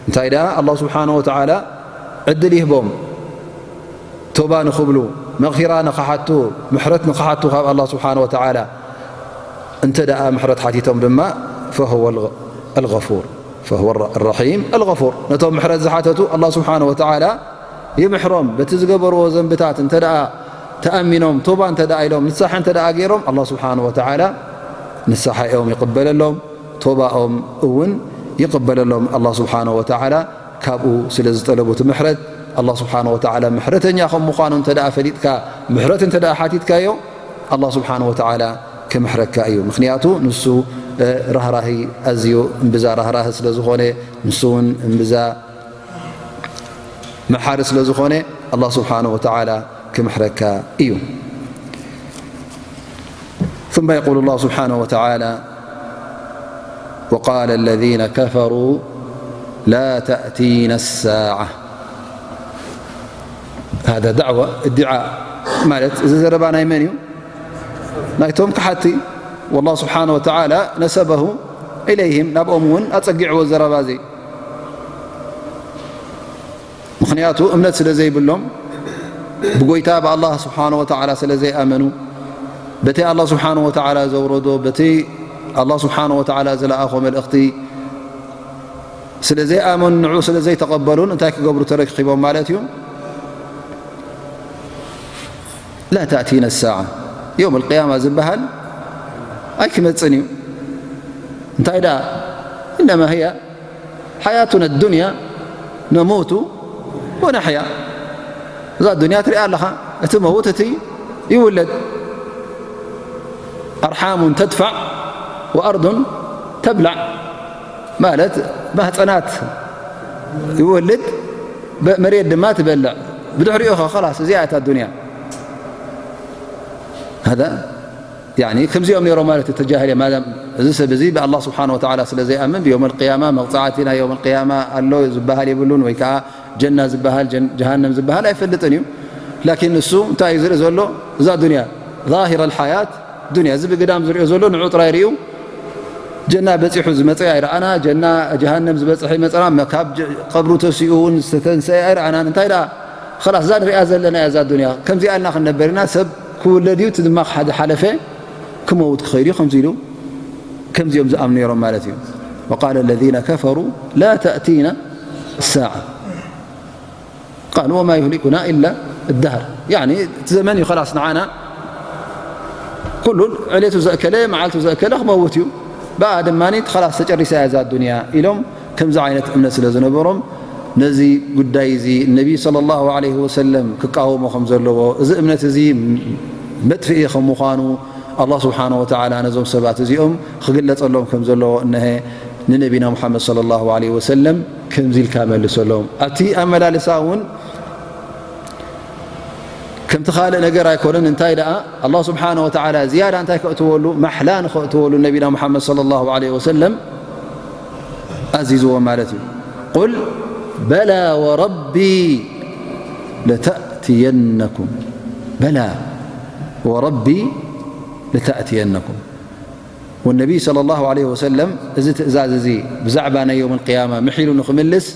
እንታይ ደኣ ኣላህ ስብሓነ ወተዓላ ዕድል ይህቦም፣ ቶባ ንኽብሉ፣ መግፊራ ንኽሓቱ፣ ምሕረት ንኽሓቱ ካብ ኣላህ ስብሓነ ወተዓላ። እንተ ደኣ ምሕረት ሓቲቶም ድማ ፈሁወ ኣልገፉር፣ ፈሁወ ረሒም ኣልገፉር። ነቶም ምሕረት ዝሓተቱ ኣላህ ስብሓነ ወተዓላ ይምሕሮም። በቲ ዝገበርዎ ዘንብታት እንተ ደኣ ተኣሚኖም፣ ቶባ እንተ ደኣ ኢሎም፣ ንስሓ እንተ ደኣ ገይሮም፣ ኣላህ ስብሓነሁ ወተዓላ ንስሓኦም ይቕበለሎም፣ ቶባኦም እውን ይቕበለሎም። ኣላህ ስብሓነሁ ወተዓላ ካብኡ ስለ ዝጠለቡ እቲ ምሕረት፣ ኣላህ ስብሓነሁ ወተዓላ ምሕረተኛ ከም ምዃኑ እንተ ደኣ ፈሊጥካ፣ ምሕረት እንተ ደኣ ሓቲትካዮ፣ ኣላህ ስብሓነሁ ወተዓላ ክምሕረካ እዩ። ምኽንያቱ ንሱ፣ እ፣ ራህራሂ ኣዝዩ እምብዛ ራህራሂ ስለ ዝኾነ፣ ንሱ እውን እምብዛ መሓሪ ስለ ዝኾነ ኣላህ ስብሓነሁ ወተዓላ ክምሕረካ እዩ። ثم يقول الله سبحانه وتعالى: وقال الذين كفروا لا تأتينا الساعة. هذا دعوة، ادعاء ማለት እዚ ዘረባ ናይ መን እዩ? ናይቶም ክሓቲ። والله سبحانه وتعالى نسبه إليهم، ናብኦም እውን ኣጸጊዕዎ ዘረባ እዚ። ምኽንያቱ እምነት ስለ ዘይብሎም፣ ብጎይታ ብኣላህ ስብሓነ ወተዓላ ስለ ዘይኣመኑ፣ በቲ ኣላህ ስብሓነ ወተዓላ ዘውረዶ፣ በቲ ኣላህ ስብሓነ ወተዓላ ዝለኣኾ መልእኽቲ ስለ ዘይኣመኑ፣ ንዑ ስለ ዘይተቐበሉን እንታይ ክገብሩ ተረኪቦም ማለት እዩ? لا تأتينا الساعة، يوم القيامة ዝበሃል ኣይክመጽን እዩ። እንታይ ደኣ؟ إنما هي حياتنا الدنيا نموت ونحيا. እዛ ዱንያ ትሪኣ ኣለኻ፣ እቲ መውት እቲ ይውለድ። أرحام تدفع وأرض تبلع ማለት ማህፀናት ይወልድ፣ በ-፣ መሬት ድማ ትበልዕ። ብድሕሪኡ ኸ ኸላስ እዚኣ እታ ዱንያ። هذا يعني ከምዚኦም ነይሮም ማለት እዩ፣ ተጃሂልያ። ማዳም እዚ ሰብ እዚ ብኣላህ ስብሓነ ወተዓላ ስለ ዘይኣምን፣ ብየውመል ቅያማ መቕጻዕቲ ናይ የውመል ቅያማ ኣሎ ዝበሃል የብሉን፣ ወይ ከዓ ጀና ዝበሃል፣ ጀን-፣ ጀሃነም ዝበሃል ኣይፈልጥን እዩ። ላኪን ንሱ እንታይ እዩ ዝርኢ ዘሎ? እዛ ዱንያ፣ ዛሂረል ሓያት ዱንያ፣ እዚ ብግዳም ዝሪኦ ዘሎ ንዑ ጥራይ ርእዩ። ጀና በጺሑ ዝመጸ ኣይረኣና፣ ጀና ጀሃነም ዝበጽሐ ይመጸና፣ መ-፣ ካብ ጀ-፣ ቀብሩ ተሲኡ እውን ዝተተንሰአ ኣይረኣናን። እንታይ ደኣ? ኸላስ እዛ ንሪኣ ዘለና እያ እዛ ዱንያ። ከምዚኣ ኢልና ክንነበር ኢና። ሰብ ክውለድ እዩ፣ እቲ ድማ ሓደ ሓለፈ፣ ክመውት ክኸይድ እዩ። ከምዚ ኢሉ፣ ከምዚኦም ዝኣምኑ ነይሮም ማለት እዩ። وقال الذين كفروا لا تأتينا الساعة قالوا وما يهلكنا إلا الدهر. ያኒ እቲ ዘመን እዩ ኸላስ ንዓና። ኩሉ ዕለቱ ዘእከለ፣ መዓልቱ ዘእከለ ክመውት እዩ። ብኣ ድማ ኸላስ ተጨሪሳ እያ እዛ ዱንያ ኢሎም ከምዚ ዓይነት እምነት ስለ ዝነበሮም ነዚ ጉዳይ እዚ ነቢ ሰለላሁ ዐለይሂ ወሰለም ክቃወሞ ከም ዘለዎ፣ እዚ እምነት እዚ መጥፍኢ ከም ምዃኑ ኣላህ ስብሓነሁ ወተዓላ ነዞም ሰባት እዚኦም ክግለጸሎም ከም ዘለዎ እነሀ ንነቢና ሙሓመድ ሰለላሁ ዐለይሂ ወሰለም ከምዚ ኢልካ መልሰሎም። ኣብቲ ኣመላልሳ እውን ከምቲ ካልእ ነገር ኣይኮነን። እንታይ ደኣ? ኣላህ ስብሓነሁ ወተዓላ ዝያዳ እንታይ ከእትወሉ? ማሕላ ንኸእትወሉ ነቢና ሙሓመድ ሰለላሁ ዐለይሂ ወሰለም ኣዚዝዎ ማለት እዩ። ቁል በላ ወረቢ ለተእትየነኩም፣ በላ ወረቢ ለተእትየነኩም። ወነቢይ ሰለላሁ ዐለይሂ ወሰለም እዚ ትእዛዝ እዚ ብዛዕባ ናይ የውመል ቅያማ ምሒሉ ንኽምልስ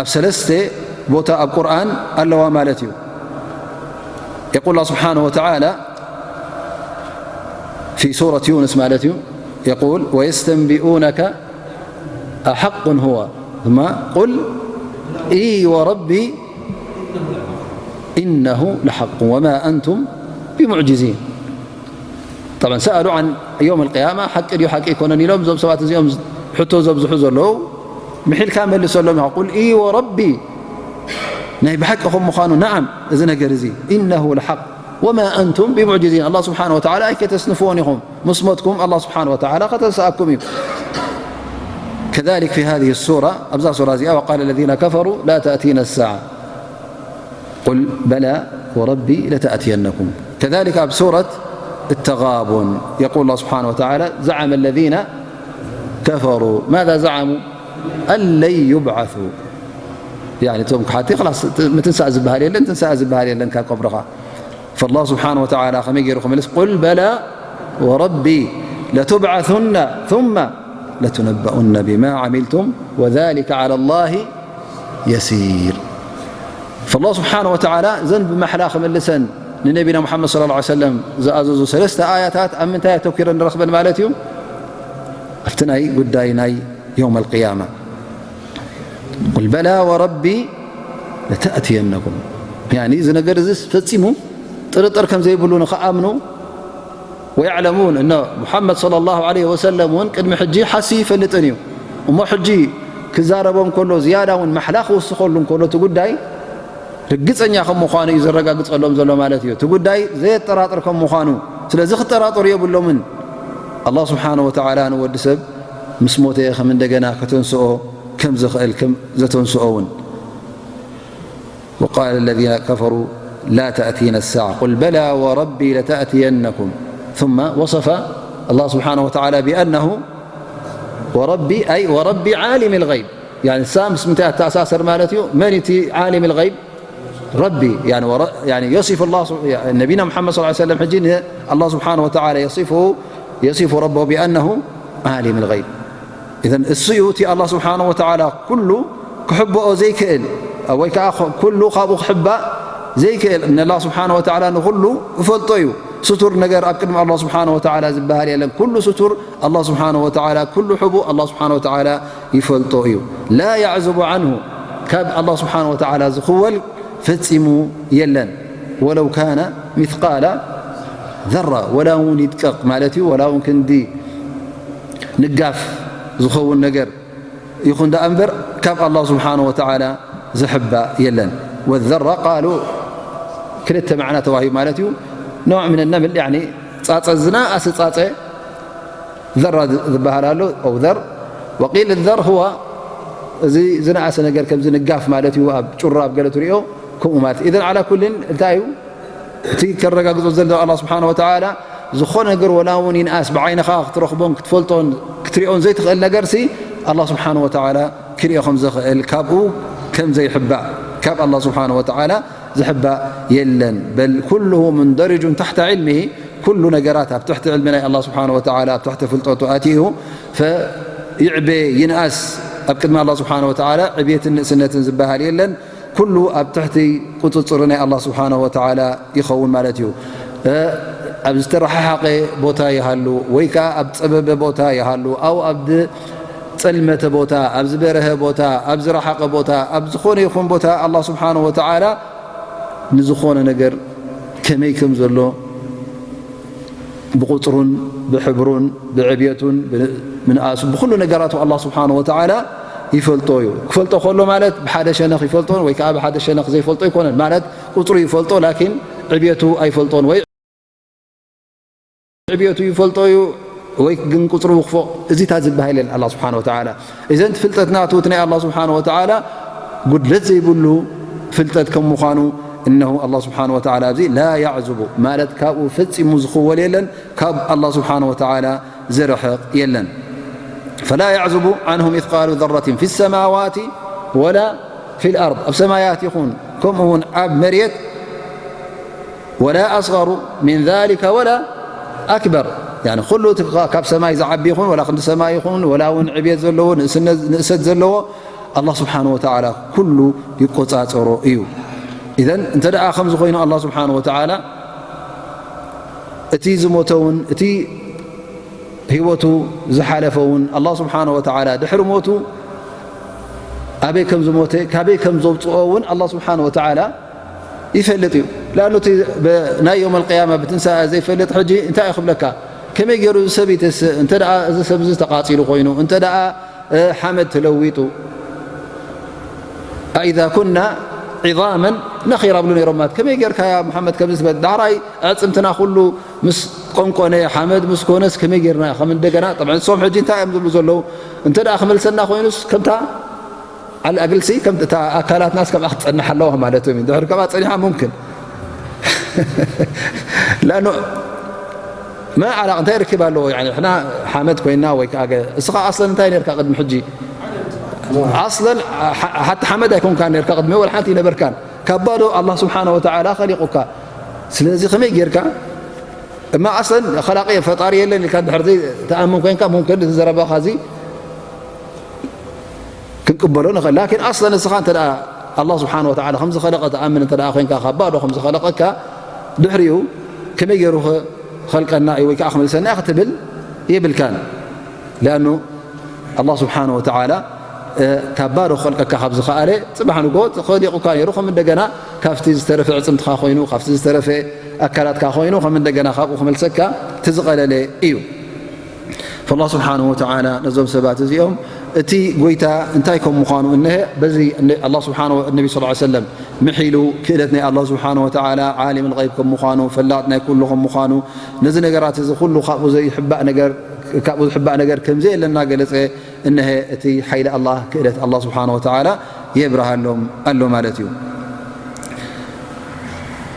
ኣብ ሰለስተ ቦታ ኣብ ቁርኣን ኣለዋ ማለት እዩ። የቁል ኣላህ ስብሓነሁ ወተዓላ ፊ ሱረት ዩንስ ማለት እዩ፣ የቁል ወየስተንቢኡነከ ኣሐቁን ሁወ፣ ثم ቁል ኢ ወረቢ ኢነሁ ለሐቁ ወማ ኣንቱም ቢሙዕጅዚን። ጠብዓን ሰኣሉ ዓን የውም ኣልቅያማ፣ ሓቂ ድዩ ሓቂ ኣይኮነን ኢሎም እዞም ሰባት እዚኦም ሕቶ ዘብዝሑ ዘለዉ፣ ምሒልካ መልሰሎም ኢኻ። ቁል ኢ ወረቢ፣ ናይ ብሓቂ ከም ምዃኑ፣ ነዓም፣ እዚ ነገር እዚ፣ ኢነሁ ለሓቅ ወማ ኣንቱም ቢሙዕጅዚን፣ ኣላህ ስብሓነ ወተዓላ ኣይከተስንፍዎን ኢኹም፣ ምስ ሞትኩም ኣላህ ስብሓነ ወተዓላ ከተንስኣኩም እዩ። ከዛሊክ ፊ ሃዚሂ ሱራ፣ ኣብዛ ሱራ እዚኣ፣ ወቃለ ለዚነ ከፈሩ ላ ተእቲና ሳዓ ቁል በላ ወረቢ ለተእትየነኩም። ከዛሊክ ኣብ ሱረት التغابن የቁል ኣላህ ስብሓነ ወተዓላ፣ ዘዓመ ለዚነ ከፈሩ፣ ማዛ ዘዓሙ ኣን ለን ዩብዓሱ። ያኒ እቶም ክሓቲ ኸላስ፣ ት-፣ ምትንሳእ ዝበሃል የለን፣ ትንሳእ ዝበሃል የለን ካብ ቀብርኻ። ፈላህ ስብሓነ ወተዓላ ከመይ ገይሩ ክመልስ? ቁል በላ ወረቢ ለቱብዓሱነ ثم ለቱነበኡነ ቢማ ዓሚልቱም ወዛሊከ ዓላ ላሂ የሲር። ፈላህ ስብሓነ ወተዓላ እዘን ብማሕላ ክምልሰን ንነቢና ሙሓመድ ሰለላሁ ዐለይሂ ወሰለም ዝኣዘዞ ሰለስተ ኣያታት ኣብ ምንታይ ኣተኲረን ንረኽበን ማለት እዩ? ኣብቲ ናይ ጉዳይ ናይ የውም ኣልቅያማ። ቁል በላ ወረቢ ለተእትየነኩም። ያኒ እዚ ነገር እዚ ፈጺሙ ጥርጥር ከም ዘይብሉ ንኽኣምኑ፣ ወየዕለሙን፣ እነ ሙሓመድ ሰለላሁ ዐለይሂ ወሰለም እውን ቅድሚ ሕጂ ሓስዩ ይፈልጥን እዩ። እሞ ሕጂ ክዛረቦም ከሎ፣ ዝያዳ እውን ማሕላ ክውስኸሉ እንከሎ፣ እቲ ጉዳይ ርግጸኛ ከም ምዃኑ እዩ ዘረጋግጸሎም ዘሎ ማለት እዩ። እቲ ጉዳይ ዘየጠራጥር ከም ምዃኑ። ስለዚ ክጠራጠሩ የብሎምን። ኣላህ ስብሓነሁ ወተዓላ ንወዲ ሰብ ምስ ሞተ ከም እንደገና ከተንስኦ ከም ዝኽእል፣ ከም ዘተንስኦ እውን። وقال الذين كفروا لا تأتينا الساعة قل بلى وربي لتأتينكم ثم وصف الله سبحانه وتعالى بأنه وربي، أي وربي عالم الغيب. يعني سام اسم تأتأساسر مالتيو من يتي عالم الغيب؟ ربي. يعني ور... يعني يصف الله سب... يعني نبينا محمد صلى الله عليه وسلم حجين الله سبحانه وتعالى يصفه، يصف ربه بأنه عالم الغيب. إذن እሱ እዩ እቲ ኣላህ ስብሓነ ወተዓላ ኩሉ ክሕብኦ ዘይክእል፣ ወይ ከዓ ኩሉ ካብኡ ክሕባእ ዘይክእል። ንኣላህ ስብሓነ ወተዓላ ንኹሉ እፈልጦ እዩ። ስቱር ነገር ኣብ ቅድሚ ኣላህ ስብሓነ ወተዓላ ዝበሃል የለን። ኩሉ ስቱር ኣላህ ስብሓነ ወተዓላ፣ ኩሉ ሕቡእ ኣላህ ስብሓነ ወተዓላ ይፈልጦ እዩ። ላ ያዕዙቡ ዓንሁ፣ ካብ ኣላህ ስብሓነ ወተዓላ ዝኽወል ፈጺሙ የለን። ወለው ካነ ሚስቃለ ዘራ፣ ወላ እውን ይድቀቕ ማለት እዩ፣ ወላ እውን ክንዲ ንጋፍ ዝኸውን ነገር ይኹን ደኣ እምበር ካብ ኣላህ ስብሓነ ወተዓላ ዝሕባእ የለን። ወዘራ ቃሉ ክልተ ማዕና ተዋሂቡ ማለት እዩ። ነውዕ ምን ነምል፣ ያኒ ጻጸ፣ ዝነኣሰ ጻጸ ዘራ ዝበሃል ኣሎ፣ ኣው ዘር። ወቂል ዘር ህዋ እዚ ዝነኣሰ ነገር ከምዚ ንጋፍ ማለት እዩ፣ ኣብ ጩራ ኣብ ገለ ትሪኦ ከምኡ ማለት እዩ። ኢዘን ዓላ ኩልን እንታይ እዩ? እቲ ከረጋግጾ ዘሎ ኣላህ ስብሓነ ወተዓላ፣ ዝኾነ ነገር ወላ እውን ይንኣስ ብዓይንኻ ክትረኽቦን ክትፈልጦን ክትሪኦን ዘይትኽእል ነገርሲ፣ ኣላህ ስብሓነ ወተዓላ ክሪኦ ከም ዘኽእል፣ ካብኡ ከም ዘይሕባእ፣ ካብ ኣላህ ስብሓነ ወተዓላ ዝሕባእ የለን። በል ኩሉሁ ሙንደሪጁን ታሕተ ዕልሚሂ፣ ኩሉ ነገራት ኣብ ትሕቲ ዕልሚ ናይ ኣላህ ስብሓነ ወተዓላ፣ ኣብ ትሕቲ ፍልጠቱ ኣትዩ። ፈይዕበ ይንኣስ ኣብ ቅድሚ ኣላህ ስብሓነ ወተዓላ ዕብየትን ንእስነትን ዝበሃል የለን። ኩሉ ኣብ ትሕቲ ቁጽጽር ናይ ኣላህ ስብሓነሁ ወተዓላ ይኸውን ማለት እዩ። እ፣ ኣብ ዝተረሓሓቐ ቦታ ይሃሉ፣ ወይ ከኣ ኣብ ጸበበ ቦታ ይሃሉ፣ ኣው ኣብ ጸልመተ ቦታ፣ ኣብ ዝበረሀ ቦታ፣ ኣብ ዝረሓቐ ቦታ፣ ኣብ ዝኾነ ይኹን ቦታ ኣላህ ስብሓነሁ ወተዓላ ንዝኾነ ነገር ከመይ ከም ዘሎ ብቁጽሩን ብሕብሩን ብዕብየቱን ብምንኣሱ ብኹሉ ነገራቱ ኣላህ ስብሓነሁ ወተዓላ ይፈልጦ እዩ። ክፈልጦ ከሎ ማለት ብሓደ ሸነኽ ይፈልጦን ወይ ከኣ ብሓደ ሸነኽ ዘይፈልጦ ኣይኮነን። ማለት ቁጽሩ ይፈልጦ፣ ላኪን ዕብየቱ ኣይፈልጦን። ወይ ዕብየቱ ይፈልጦ እዩ፣ ወይ ግን ቁጽሩ ክፎ፣ እዚታት ዝበሃል የለን ኣላህ ስብሓነሁ ወተዓላ። እዘን ፍልጠት ናቱ እቲ ናይ ኣላህ ስብሓነሁ ወተዓላ ጉድለት ዘይብሉ ፍልጠት ከም ምዃኑ፣ እነሁ ኣላህ ስብሓነሁ ወተዓላ ኣብዚ ላ ያዕዙቡ ማለት ካብኡ ፈጺሙ ዝኽወል የለን፣ ካብ ኣላህ ስብሓነሁ ወተዓላ ዝርሕቕ የለን። ፈላ ያዕዙቡ ዓንሁ ሚስቃሉ ዘረትን ፊ ሰማዋት ወላ ፊል ኣርድ፣ ኣብ ሰማያት ይኹን ከምኡ እውን ኣብ መሬት፣ ወላ ኣስገሩ ሚን ዛሊከ ወላ ኣክበር። ያኒ ኩሉ እቲ ካ-፣ ካብ ሰማይ ዝዓቢ ይኹን፣ ወላ ክንዲ ሰማይ ይኹን፣ ወላ እውን ዕብየት ዘለዎ፣ ንእስነት፣ ንእሰት ዘለዎ፣ ኣላህ ስብሓነሁ ወተዓላ ኩሉ ይቆጻጸሮ እዩ። ኢዘን እንተ ደኣ ከምዚ ኮይኑ ኣላህ ስብሓነሁ ወተዓላ እቲ ዝሞተ እውን፣ እቲ ህይወቱ ዝሓለፈ እውን ኣላህ ስብሓነሁ ወተዓላ ድሕሪ ሞቱ ኣበይ ከም ዝሞተ፣ ካበይ ከም ዘውጽኦ እውን ኣላህ ስብሓነሁ ወተዓላ ይፈልጥ እዩ። ለኣኑ እቲ ብ-፣ ናይ የውመል ቅያማ ብትንሳኤ ዘይፈልጥ ሕጂ እንታይ እዩ ክብለካ? ከመይ ገይሩ እዚ ሰብ ይትስእ? እንተ ደኣ እዚ ሰብ እዚ ተቃጺሉ ኮይኑ፣ እንተ ደኣ፣ እ፣ ሓመድ ተለዊጡ፣ ኣኢዛ ኩና ዒዛመን ነኺራ ብሉ ነይሮም። ማለት ከመይ ጌርካ ያ ሙሓመድ ከምዚ ትበል? ዳሕራይ ኣዕጽምትና ኩሉ ምስ ቆንቆነ፣ ሓመድ ምስ ኮነስ ከመይ ጌርና ከም እንደገና? ጠብዓ ንሶም ሕጂ እንታይ እዮም ዝብሉ ዘለዉ? እንተ ደኣ ክመልሰና ኮይኑስ ከምታ ዓል ኣግልሲ ከም እታ ኣካላትናስ ከምኣ ክትጸንሕ ኣለዋ ማለቶም እዩ። ድሕሪ ከምኣ ጸኒሓ ሙምክን። ለኣኑ ማ ዓላቕ እንታይ ርክብ ኣለዎ? ያኒ ንሕና ሓመድ ኮይና ወይ ከኣ ገ-፣ እስኻ ኣስለን እንታይ ነርካ ቅድሚ ሕጂ? ኣስለን ሓ-፣ ሓቲ ሓመድ ኣይኮንካ ነርካ ቅድሚ፣ ወላ ሓንቲ ይነበርካን። ካብ ባዶ ኣላህ ስብሓነሁ ወተዓላ ኸሊቑካ። ስለዚ ከመይ ጌርካ? እማ ኣስለን ኸላቂ ፈጣሪ የለን ኢልካ እንድሕር ዘይትኣምን ኮይንካ፣ ሙምክን እዚ ዘረባኻ እዚ ክንቅበሎ ንኽእል። ላኪን ኣስለን እስኻ እንተ ደኣ ኣላህ ስብሓነሁ ወተዓላ ከም ዝኸለቐ ትኣምን እንተ ደኣ ኮይንካ፣ ካብ ባዶ ከም ዝኸለቐካ፣ ድሕሪኡ ከመይ ገይሩ ክኸልቀና እዩ ወይ ከኣ ክመልሰና እዩ ክትብል የብልካን። ለኣኑ ኣላህ ስብሓነሁ ወተዓላ ካብ ባዶ ክኸልቀካ ካብ ዝኸኣለ፣ ጽባሕ ንግሆ ተኸሊቑካ ነይሩ፣ ከም እንደገና ካብቲ ዝተረፈ ዕጽምትኻ ኮይኑ፣ ካብቲ ዝተረፈ ኣካላትካ ኮይኑ፣ ከም እንደገና ካብኡ ክመልሰካ እቲ ዝቐለለ እዩ። ፈላህ ስብሓንሁ ወተዓላ ነዞም ሰባት እዚኦም እቲ ጎይታ እንታይ ከም ምዃኑ እነሀ፣ በዚ ኣላህ ስብሓንሁ ወ-፣ ነቢ ሰለላሁ ዐለይሂ ወሰለም ምሒሉ፣ ክእለት ናይ ኣላህ ስብሓንሁ ወተዓላ ዓሊም ልገይብ ከም ምዃኑ፣ ፈላጥ ናይ ኩሉ ከም ምዃኑ፣ ነዚ ነገራት እዚ ኩሉ ካብኡ ዘይሕባእ ነገር፣ ካብኡ ዝሕባእ ነገር ከም ዘየለ እናገለጸ፣ እነሀ እቲ ሓይሊ ኣላህ፣ ክእለት ኣላህ ስብሓንሁ ወተዓላ የብርሃሎም ኣሎ ማለት እዩ።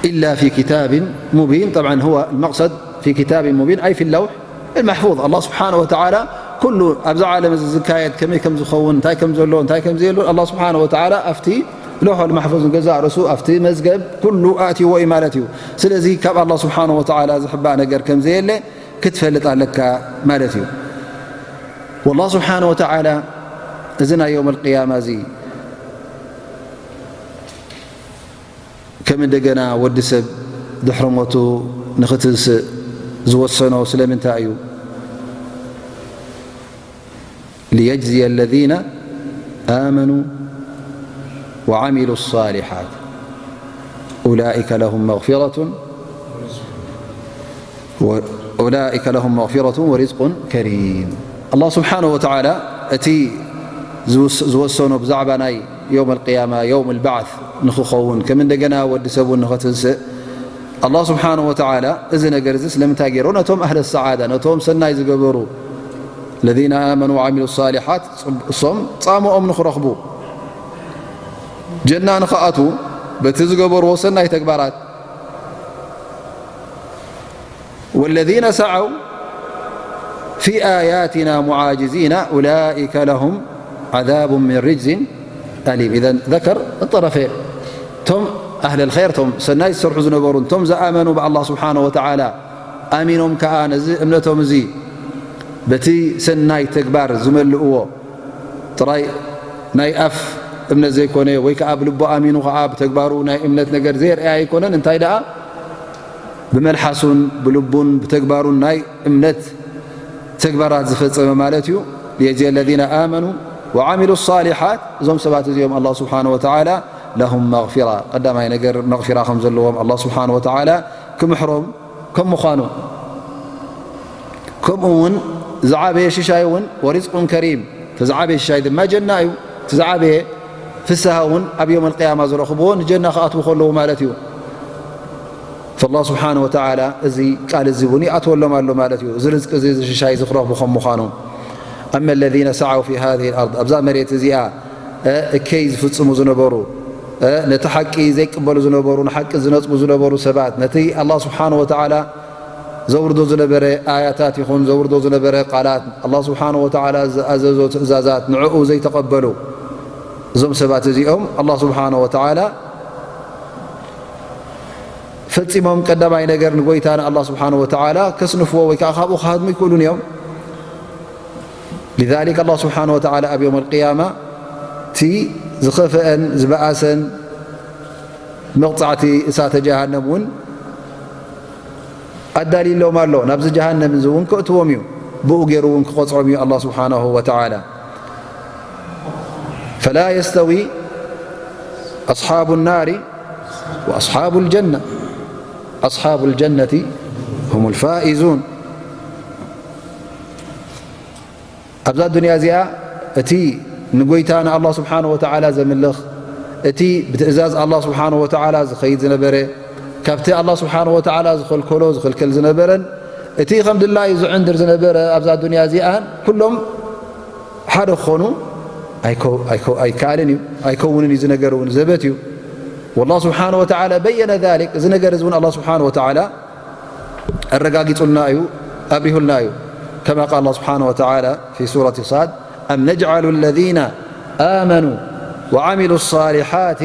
إلا في كتاب مبين. طبعا هو المقصد في كتاب مبين أي في اللوح المحفوظ. ኣላህ ስብሓንሁ ወተዓላ ኩሉ ኣብዚ ዓለም እዚ ዝካየድ ከመይ ከም ዝኸውን፣ እንታይ ከም ዘሎ፣ እንታይ ከም ዘየሎ ኣላህ ስብሓንሁ ወተዓላ ኣብቲ ለውሑል ማሕፉዝ ንገዛእ ርእሱ ኣብቲ መዝገብ ኩሉ ኣእትይዎ እዩ ማለት እዩ። ስለዚ ካብ ኣላህ ስብሓንሁ ወተዓላ ዝሕባእ ነገር ከም ዘየለ ክትፈልጥ ኣለካ ማለት እዩ። ወላህ ስብሓንሁ ወተዓላ እዚ ናይ የውም ኣልቅያማ እዚ ከም እንደገና ወዲ ሰብ ድሕሪ ሞቱ ንኽትንስእ ዝወሰኖ ስለምንታይ እዩ? ليجزي الذين آمنوا وعملوا الصالحات أولئك لهم مغفرة و-، أولئك لهم مغفرة ورزق كريم. ኣላህ ስብሓንሁ ወተዓላ እቲ ዝውስ-፣ ዝወሰኖ ብዛዕባ ናይ የውም ኣልቅያማ፣ የውም ኣልባዕት ንኽኸውን፣ ከም እንደገና ወዲ ሰብ እውን ንኽትንስእ፣ ኣላህ ስብሓንሁ ወተዓላ እዚ ነገር እዚ ስለምንታይ ገይሩ? ነቶም ኣህለ ሰዓዳ፣ ነቶም ሰናይ ዝገበሩ፣ ለዚነ ኣመኑ ወዓሚሉ ሳሊሓት፣ እሶም ጻምኦም ንኽረኽቡ፣ ጀና ንኽኣትዉ፣ በቲ ዝገበርዎ ሰናይ ተግባራት፣ ወለዚነ ሰዐው ፊ ኣያቲና ሙዓጅዚና ኡላኢከ ለሁም ዓዛቡ ሚን ሪጅዚን ኣሊም። ኢዘን ዘከር ጠረፌ፣ እቶም ኣህለል ኸይር፣ እቶም ሰናይ ዝሰርሑ ዝነበሩ፣ እቶም ዝኣመኑ ብኣላህ ስብሓነሁ ወተዓላ ኣሚኖም ከኣ ነዚ እምነቶም እዚ በቲ ሰናይ ተግባር ዝመልእዎ፣ ጥራይ ናይ ኣፍ እምነት ዘይኮነ፣ ወይ ከኣ ብልቡ ኣሚኑ ከኣ ብተግባሩ ናይ እምነት ነገር ዘየርኣየ ኣይኮነን። እንታይ ደኣ ብመልሓሱን ብልቡን ብተግባሩን ናይ እምነት ተግባራት ዝፈጸመ ማለት እዩ። ሊየጅዚየ ለዚነ ኣመኑ ወዓሚሉ ሳሊሓት፣ እዞም ሰባት እዚኦም ኣላህ ስብሓነሁ ወተዓላ ለሁም መግፊራ፣ ቀዳማይ ነገር መግፊራ ከም ዘለዎም ኣላህ ስብሓነሁ ወተዓላ ክምሕሮም ከም ምዃኑ፣ ከምኡ እውን ዝዓበየ ሽሻይ እውን ወሪዝቁን ከሪም፣ እቲ ዝዓበየ ሽሻይ ድማ ጀና እዩ። እቲ ዝዓበየ ፍስሃ እውን ኣብ የውመል ቅያማ ዝረኽብዎ ንጀና ክኣትዉ ከለዉ ማለት እዩ። ፈላህ ስብሓነሁ ወተዓላ እዚ ቃል እዚ እውን ይኣትወሎም ኣሎ ማለት እዩ። እዚ ርዝቂ እዚ፣ እዚ ሽሻይ እዚ ክረኽቡ ከም ምዃኑ። ኣመ ለዚነ ሰዓው ፊ ሃዚሂል ኣርድ፣ ኣብዛ መሬት እዚኣ፣ እ፣ እከይ ዝፍጽሙ ዝነበሩ፣ እ፣ ነቲ ሓቂ ዘይቅበሉ ዝነበሩ፣ ንሓቂ ዝነጽጉ ዝነበሩ ሰባት፣ ነቲ ኣላህ ስብሓነሁ ወተዓላ ዘውርዶ ዝነበረ ኣያታት ይኹን ዘውርዶ ዝነበረ ቃላት፣ ኣላህ ስብሓነሁ ወተዓላ ዝኣዘዞ ትእዛዛት ንዕኡ ዘይተቐበሉ፣ እዞም ሰባት እዚኦም ኣላህ ስብሓነሁ ወተዓላ ፈጺሞም ቀዳማይ ነገር ንጎይታ ንኣላህ ስብሓነሁ ወተዓላ ከስንፍዎ ወይ ከዓ ካብኡ ክሃድሙ ኣይክእሉን እዮም። ሊዛሊክ ኣላህ ስብሓነሁ ወተዓላ ኣብ የውመል ቅያማ እቲ ዝኸፍአን ዝበኣሰን መቕጻዕቲ እሳተ ጀሃነም እውን ኣዳልዩሎም ኣሎ። ናብዚ ጀሃነም እዚ እውን ከእትዎም እዩ። ብኡ ገይሩ እውን ክቖጽሮም እዩ ኣላህ ስብሓነሁ ወተዓላ። ፈላ የስተዊ ኣስሓቡ ናሪ ወኣስሓቡ ልጀና። ኣስሓቡ ልጀነቲ ሁም ልፋኢዙን። ኣብዛ ዱንያ እዚኣ እቲ ንጎይታ ንኣላህ ስብሓነሁ ወተዓላ ዘምልኽ፣ እቲ ብትእዛዝ ኣላህ ስብሓነሁ ወተዓላ ዝኸይድ ዝነበረ፣ ካብቲ ኣላህ ስብሓነሁ ወተዓላ ዝኸልከሎ ዝኽልከል ዝነበረን፣ እቲ ከም ድላዩ ዝዕንድር ዝነበረ ኣብዛ ዱንያ እዚኣን ኩሎም ሓደ ክኾኑ ኣይከ-፣ ኣይከ-፣ ኣይከኣልን እዩ፣ ኣይከውንን እዩ። እዚ ነገር እውን ዘበት እዩ። ወላህ ስብሓነሁ ወተዓላ በየነ ዛሊክ፣ እዚ ነገር እዚ እውን ኣላህ ስብሓነሁ ወተዓላ ኣረጋጊጹልና እዩ፣ ኣብሪሁልና እዩ። ከማ ቃል ኣላህ ስብሓነሁ ወተዓላ ፊ ሱረት ሳድ፣ ኣም ነጅዓሉ ለዚነ ኣመኑ ወዓሚሉ ሳሊሓቲ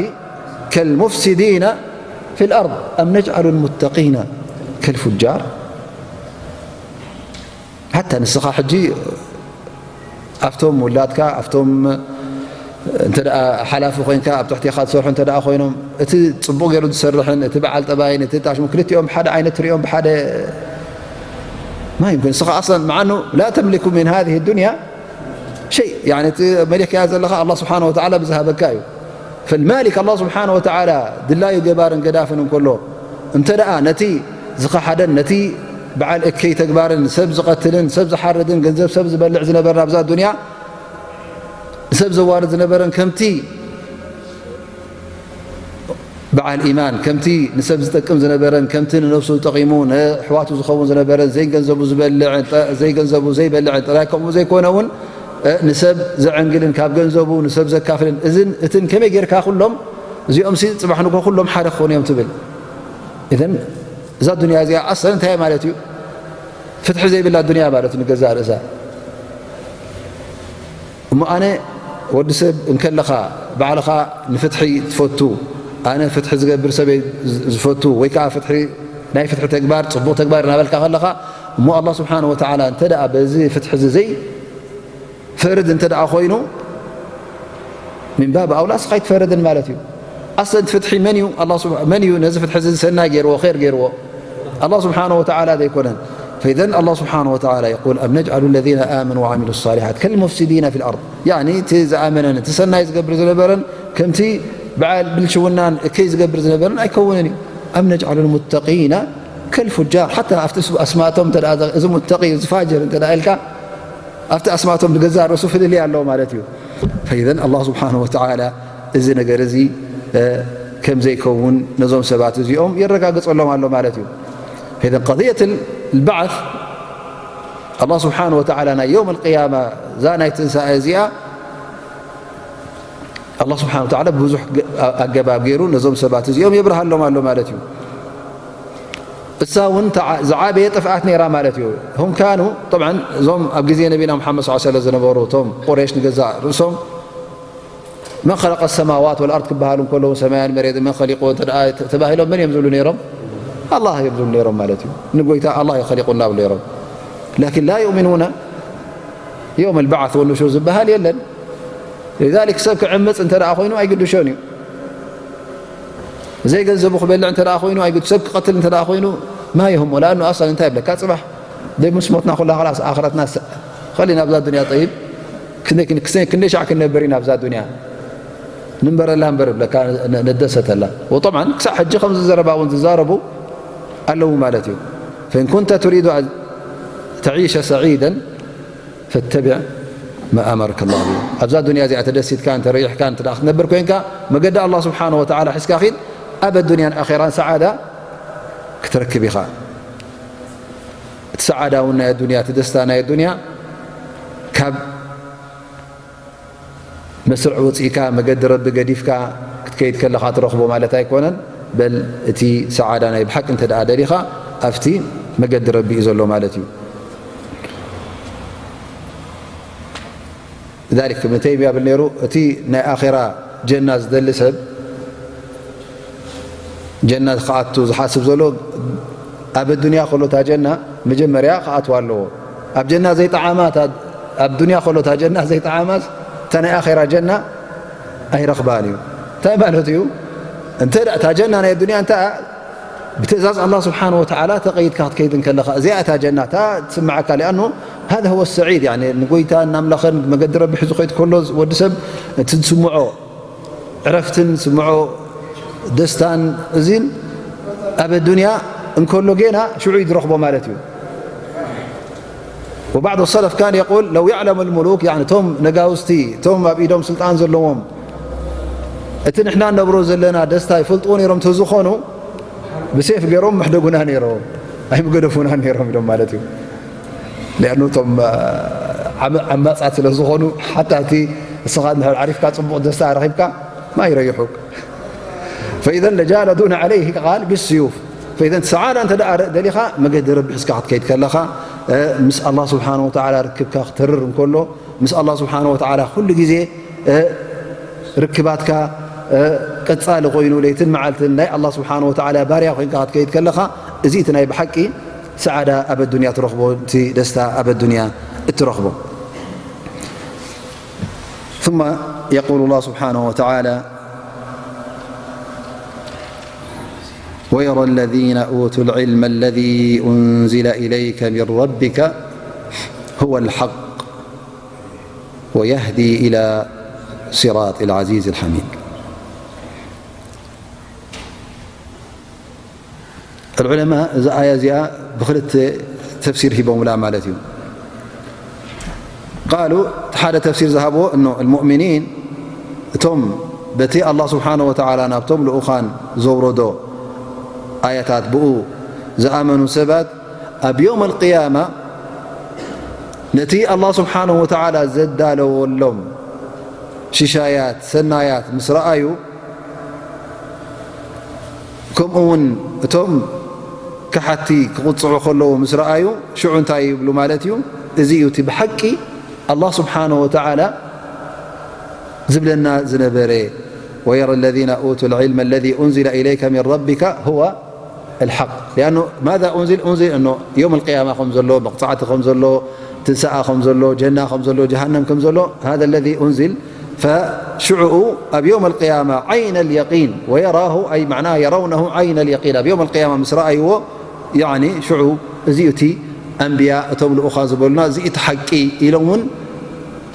ከልሙፍሲዲነ ፊል ኣርድ ኣም ነጅዓሉ ልሙተቂነ ከልፉጃር። ሓታ ንስኻ ሕጂ ኣብቶም ውላድካ፣ ኣብቶም እንተ ደኣ ሓላፊ ኮይንካ፣ ኣብ ትሕቴኻ ዝሰርሑ እንተ ደኣ ኮይኖም፣ እቲ ጽቡቕ ገይሩ ዝሰርሕን እቲ በዓል ጠባይን እቲ ጣሽሙ ክልቲኦም ሓደ ዓይነት ትሪኦም ብሓደ ማ ይምክን። ንስኻ ኣስለን መዓኑ ላ ተምሊኩ ሚን ሃዚህ ዱንያ ሸይ፣ ያኒ እቲ መሊኽካዮ ዘለኻ ኣላህ ስብሓነ ወተዓላ ብዝሃበካ እዩ። ፈልማሊክ ኣላህ ስብሓነ ወተዓላ ድላዩ ገባርን ገዳፍን እንከሎ፣ እንተ ደኣ ነቲ ዝኸሓደን ነቲ በዓል እከይ ተግባርን ሰብ ዝቐትልን ሰብ ዝሓርድን ገንዘብ ሰብ ዝበልዕ ዝነበረ ናብዛ ዱንያ ንሰብ ዘዋርድ ዝነበረን ከምቲ በዓል ኢማን ከምቲ ንሰብ ዝጠቅም ዝነበረን ከምቲ ንነብሱ ጠቒሙ ንኣሕዋቱ ዝኸውን ዝነበረን ዘይገንዘቡ ዝበልዕን ጠ-፣ ዘይገንዘቡ ዘይበልዕን ጥራይ ከምኡ ዘይኮነ እውን፣ እ፣ ንሰብ ዘዕንግልን ካብ ገንዘቡ ንሰብ ዘካፍልን እዝን እትን ከመይ ጌርካ ኩሎም እዚኦምሲ ጽባሕ ንግሆ ኩሎም ሓደ ክኾኑ እዮም ትብል። ኢዘን እዛ ዱንያ እዚኣ ኣሰል እንታይ ማለት እዩ? ፍትሒ ዘይብላ ዱንያ ማለት እዩ ንገዛእ ርእሳ። እሞ ኣነ ወዲ ሰብ እንከለኻ ባዕልኻ ንፍትሒ ትፈቱ፣ ኣነ ፍትሒ ዝገብር ሰበይ ዝፈቱ ወይ ከዓ ፍትሒ፣ ናይ ፍትሒ ተግባር ጽቡቕ ተግባር እናበልካ ከለኻ፣ እሞ ኣላህ ስብሓነሁ ወተዓላ እንተ ደኣ በዚ ፍትሒ እዚ ዘይፈርድ እንተ ደኣ ኮይኑ፣ ሚን ባብ ኣውላ እስኻ ኣይትፈርድን ማለት እዩ። ኣሰል ፍትሒ መን እዩ? ኣላህ ስብሓ-፣ መን እዩ ነዚ ፍትሒ እዚ ሰናይ ገይርዎ፣ ኸይር ገይርዎ? ኣላህ ስብሓነሁ ወተዓላ ዘይኮነን? ፈኢዘን ኣላህ ስብሓነሁ ወተዓላ የቁል፣ ኣም ነጅዓሉ ለዚነ ኣመኑ ወዓሚሉ ሳሊሓት ከልሙፍሲዲነ ፊል ኣርድ። ያኒ እቲ ዝኣመነን እቲ ሰናይ ዝገብር ዝነበረን ከምቲ በዓል ብልሽውናን እከይ ዝገብር ዝነበረን ኣይከውንን እዩ። ኣም ነጅዓሉ ልሙተቂነ ከልፉጃር። ሓታ ኣብቲ ኣስማቶም እንተ ደኣ እዚ ሙተቂ እዚ ፋጅር እንተ ደኣ ኢልካ ኣብቲ ኣስማቶም ብገዛእ ርእሱ ፍልልይ ኣለዎ ማለት እዩ። ፈኢዘን ኣላህ ስብሓነሁ ወተዓላ እዚ ነገር እዚ፣ እ፣ ከም ዘይከውን ነዞም ሰባት እዚኦም የረጋግጸሎም ኣሎ ማለት እዩ። ፈኢዘን ቀضية البعث ኣላህ ስብሓነሁ ወተዓላ ናይ የውም ኣልቅያማ እዛ ናይ ትንሳኤ እዚኣ ኣላህ ስብሓነሁ ወተዓላ ብብዙሕ ገ-፣ ኣገባብ ገይሩ ነዞም ሰባት እዚኦም የብርሃሎም ኣሎ ማለት እዩ። እሳ እውን ተዓ-፣ ዝዓበየ ጥፍኣት ነይራ ማለት እዩ። ሁም ካኑ፣ ጠብዓን፣ እዞም ኣብ ግዜ ነቢና ሙሓመድ ሰለላሁ ዐለይሂ ወሰለም ዝነበሩ እቶም ቁረይሽ ንገዛእ ርእሶም መን ኸለቀ ሰማዋት ወልኣርድ ክበሃሉ እንከለዉ ሰማያን መሬትን መን ኸሊቆ እንተ ደኣ ተባሂሎም መን እዮም ዝብሉ ነይሮም? ኣላህ እዮም ዝብሉ ነይሮም ማለት እዩ። ንጎይታ ኣላህ እዩ ኸሊቁና ብሉ ነይሮም። ላኪን ላ ዩእሚኑና የውም ኣልባዓት ወኑሹር ዝበሃል የለን። ሊዛሊክ ሰብ ክዕምፅ እንተ ደኣ ኮይኑ ኣይግድሾን እዩ። ዘይገንዘቡ ክበልዕ እንተ ደኣ ኮይኑ ኣይግድ-፣ ሰብ ክቐትል እንተ ደኣ ኮይኑ ማ የህሞ። ለኣኑ ኣሰል እንታይ ይብለካ? ጽባሕ ደይ ምስ ሞትና ኩላ ኸላስ ኣኽረትና ሰ-፣ ኸሊ ናብዛ ዱንያ ጠይብ ክንደይ ክን-፣ ክሰ-፣ ክንደይ ሻዕ ክንነብር ኢና ኣብዛ ዱንያ? ንንበረላ እምበር ይብለካ፣ ነ-፣ ነደሰተላ። ወጠብዓን ክሳዕ ሕጂ ከምዚ ዘረባ እውን ዝዛረቡ ኣለዉ ማለት እዩ። ፈኢን ኩንተ ቱሪዱ ኣን ተዒሸ ሰዒደን ፈተቢዕ ማ ኣመረከ ላሁ ብሂ። ኣብዛ ዱንያ እዚኣ ተደሲትካ እንተ ረይሕካ እንተ ደኣ ክትነብር ኮይንካ፣ መገዲ ኣላህ ስብሓነሁ ወተዓላ ሒዝካ ኺድ፣ ኣብ ኣዱንያን ኣኼራን ሰዓዳ ክትረክብ ኢኻ። እቲ ሰዓዳ እውን ናይ ኣዱንያ፣ እቲ ደስታ ናይ ኣዱንያ ካብ መስርዕ ወጺእካ መገዲ ረቢ ገዲፍካ ክትከይድ ከለኻ ትረኽቦ ማለት ኣይኮነን። በል እቲ ሰዓዳ ናይ ብሓቂ እንተ ደኣ ደሊኻ ኣብቲ መገዲ ረቢ እዩ ዘሎ ማለት እዩ። ذلك ابن تيمية ይብል ነይሩ፣ እቲ ናይ ኣኼራ ጀና ዝደሊ ሰብ ጀና ክኣቱ ዝሓስብ ዘሎ ኣብ ኣዱንያ ከሎ እታ ጀና መጀመርያ ክኣትዋ ኣለዎ። ኣብ ጀና ዘይጠዓማ እታ፣ ኣብ ዱንያ ከሎ እታ ጀና ዘይጠዓማስ እታ ናይ ኣኼራ ጀና ኣይረኽባን እዩ። እንታይ ማለት እዩ? እንተ ደኣ እታ ጀና ናይ ዱንያ እንተ ብትእዛዝ ኣላህ ስብሓን ወተዓላ ተቐይድካ ክትከይድ እንከለኻ እዚኣ እታ ጀና እታ ትስምዓካ። ሊኣኑ ሃذا هو السعيد፣ ያኒ ንጎይታ እናምላኸን መገዲ ረቢ ሒዙ ከይድ ከሎ ወዲ ሰብ እቲ ዝስምዖ ዕረፍትን ስምዖ ደስታን እዚን ኣብ ኣዱንያ እንከሎ ጌና ሽዑ እዩ ዝረኽቦ ማለት እዩ። وبعض السلف كان يقول لو يعلم الملوك، يعني እቶም ነጋውስቲ፣ እቶም ኣብ ኢዶም ስልጣን ዘለዎም እቲ ንሕና ንነብሮ ዘለና ደስታ ይፈልጥዎ ነይሮም ተዝኾኑ ብሴፍ ገይሮም ምሕደጉና ነይሮም፣ ኣይምገደፉናን ነይሮም ኢሎም ማለት እዩ። ሊኣኑ እቶም ዓመ-፣ ዓማጻት ስለ ዝኾኑ፣ ሓታ እቲ እስኻ እንድሕር ዓሪፍካ ጽቡቕ ደስታ ረኺብካ ማ ይረይሑክ። ፈኢዘን ለጃለዱና ዓለይህ ቃል ብስዩፍ። ፈኢዘን ሰዓዳ እንተ ደኣ ደሊኻ መገዲ ረቢ ሒዝካ ክትከይድ ከለኻ፣ እ፣ ምስ ኣላህ ስብሓን ወተዓላ ርክብካ ክተርር እንከሎ፣ ምስ ኣላህ ስብሓን ወተዓላ ኩሉ ግዜ እ፣ ርክባትካ፣ እ፣ ቀጻሊ ኮይኑ ለይትን መዓልትን ናይ ኣላህ ስብሓን ወተዓላ ባርያ ኮይንካ ክትከይድ ከለኻ፣ እዚ እቲ ናይ ብሓቂ ሰዓዳ ኣብ ኣዱንያ ትረኽቦ፣ እቲ ደስታ ኣብ ኣዱንያ እትረኽቦ። ثم يقول الله سبحانه وتعالى: ويرى الذين أوتوا العلم الذي أنزل إليك من ربك هو الحق. ويهدي إلى صراط العزيز الحميد. العلماء እዛ ኣያ እዚኣ ብኽልተ ተፍሲር ሂቦምላ ማለት እዩ። ቃሉ እቲ ሓደ ተፍሲር ዝሃብዎ እኖ المؤمنين እቶም በቲ ኣላህ ስብሓነ ወተዓላ ናብቶም ልኡኻን ዘውረዶ ኣያታት ብኡ ዝኣመኑ ሰባት ኣብ የውም ኣልቅያማ ነቲ ኣላህ ስብሓነ ወተዓላ ዘዳለወሎም ሽሻያት ሰናያት ምስ ረኣዩ ከምኡ እውን እቶም ከሓቲ ክቕፅዑ ከለዉ ምስ ረኣዩ ሽዑ እንታይ ይብሉ ማለት እዩ? እዚ እዩ እቲ ብሓቂ ኣላህ ስብሓነ ወተዓላ ዝብለና ዝነበረ ويرى الذين أوتوا العلم الذي أنزل إليك من ربك هو الحق لأنه ماذا أنزل أنزل أنه يوم القيامة ከም ዘሎ መቕፃዕቲ ከም ዘሎ ትንሳኣ ከም ዘሎ ጀና ከም ዘሎ ጀሃነም ከም ዘሎ هذا الذي أنزل فشعو ኣብ يوم القيامة عين اليقين ويراه أي معناه يرونه عين اليقين ኣብ يوم القيامة ምስ ረኣይዎ ሽዑ እዚ እቲ ኣንብያ እቶም ልኡኻ ዝበሉና እዚ እቲ ሓቂ ኢሎም እውን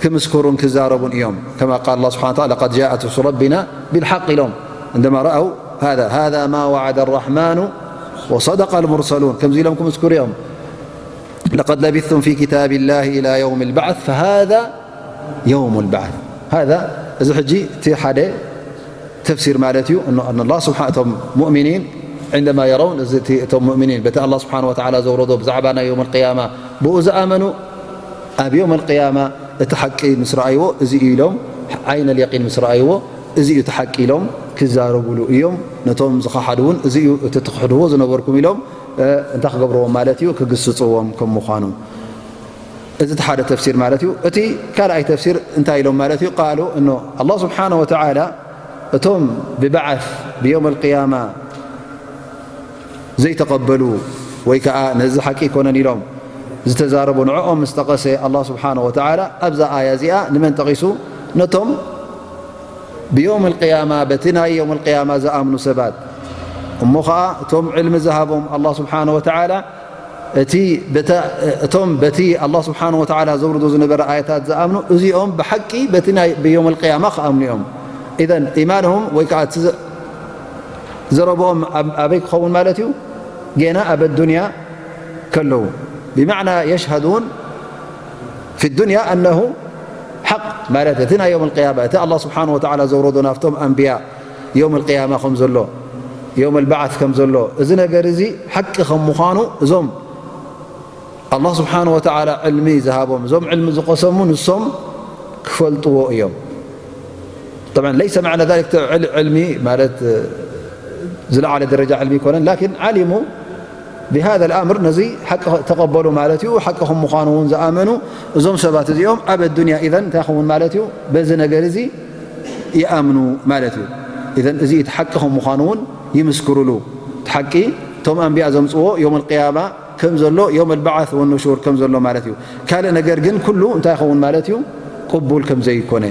ክምስክሩን ክዛረቡን እዮም كما قال الله سبحانه وتعالى لقد جاءت رسل ربنا بالحق ኢሎም عندما رأوا هذا هذا ما وعد الرحمن وصدق المرسلون ከምዚ ኢሎም ክምስክሩ እዮም لقد لبثتم في كتاب الله إلى يوم البعث فهذا يوم البعث هذا እዚ ሕጂ እቲ ሓደ ተፍሲር ማለት እዩ። الله سبحانه እቶም ሙእሚኒን عندما يرون እዚ እቲ እቶም ሙእሚኒን በቲ ኣላህ ስብሓነ ወተዓላ ዘውረዶ ብዛዕባ ናይ የውም ኣልቅያማ ብኡ ዝኣመኑ ኣብ የውም ኣልቅያማ እቲ ሓቂ ምስ ረኣይዎ እዚ እዩ ኢሎም ዓይን ኣልየቂን ምስ ረኣይዎ እዚ እዩ እቲ ሓቂ ኢሎም ክዛረቡሉ እዮም። ነቶም ዝኸሓዱ እውን እዚ እዩ እቲ ትኽሕድዎ ዝነበርኩም ኢሎም እንታይ ክገብርዎም ማለት እዩ ክግስፅዎም ከም ምዃኑ እዚ እቲ ሓደ ተፍሲር ማለት እዩ። እቲ ካልኣይ ተፍሲር እንታይ ኢሎም ማለት እዩ? ቃሉ እኖ ኣላህ ስብሓነ ወተዓላ እቶም ብበዓት ብየውም ኣልቅያማ ዘይተቐበሉ ወይ ከዓ ነዚ ሓቂ ኣይኮነን ኢሎም ዝተዛረቡ ንዕኦም ምስ ጠቐሰ ኣላህ ስብሓነ ወተዓላ ኣብዛ ኣያ እዚኣ ንመን ጠቒሱ? ነቶም ብየውም ኣልቅያማ በቲ ናይ የውም ኣልቅያማ ዝኣምኑ ሰባት እሞ ኸዓ እቶም ዕልሚ ዝሃቦም ኣላህ ስብሓነ ወተዓላ እቲ እቶም በቲ ኣላህ ስብሓነ ወተዓላ ዘውርዶ ዝነበረ ኣያታት ዝኣምኑ እዚኦም ብሓቂ በቲ ናይ ብየውም ኣልቅያማ ክኣምኑ እዮም። ኢዘን ኢማንሁም ወይ ከዓ እቲ ዘረብኦም ኣበይ ክኸውን ማለት እዩ? ጌና ኣብ ኣዱንያ ከለዉ ብማዕና የሽሃዱን ፊ ዱንያ ኣነሁ ሓቅ ማለት እቲ ናይ የውም ኣልቅያማ እቲ ኣላህ ስብሓነ ወተዓላ ዘውረዶ ናብቶም ኣንብያ የውም ኣልቅያማ ከም ዘሎ የውም ኣልበዓት ከም ዘሎ እዚ ነገር እዚ ሓቂ ከም ምዃኑ እዞም ኣላህ ስብሓነ ወተዓላ ዕልሚ ዝሃቦም እዞም ዕልሚ ዝቐሰሙ ንሶም ክፈልጥዎ እዮም። طبعا ليس معنى ذلك ዕል- ዕልሚ ማለት ዝለዓለ ደረጃ ዕልሚ ኣይኮነን ላኪን ዓሊሙ ብሃذا الأمر ነዚ ሓቂ ተቐበሉ ማለት እዩ። ሓቂ ከም ምዃኑ እውን ዝኣመኑ እዞም ሰባት እዚኦም ኣብ ኣዱንያ ኢዘን እንታይ ይኸውን ማለት እዩ? በዚ ነገር እዚ ይኣምኑ ማለት እዩ። ኢዘን እዚ እቲ ሓቂ ከም ምዃኑ እውን ይምስክሩሉ። እቲ ሓቂ እቶም ኣንብያ ዘምፅዎ የውም ኣልቅያማ ከም ዘሎ የውም ኣልበዓት ወኑሹር ከም ዘሎ ማለት እዩ። ካልእ ነገር ግን ኩሉ እንታይ ይኸውን ማለት እዩ? ቅቡል ከም ዘይኮነ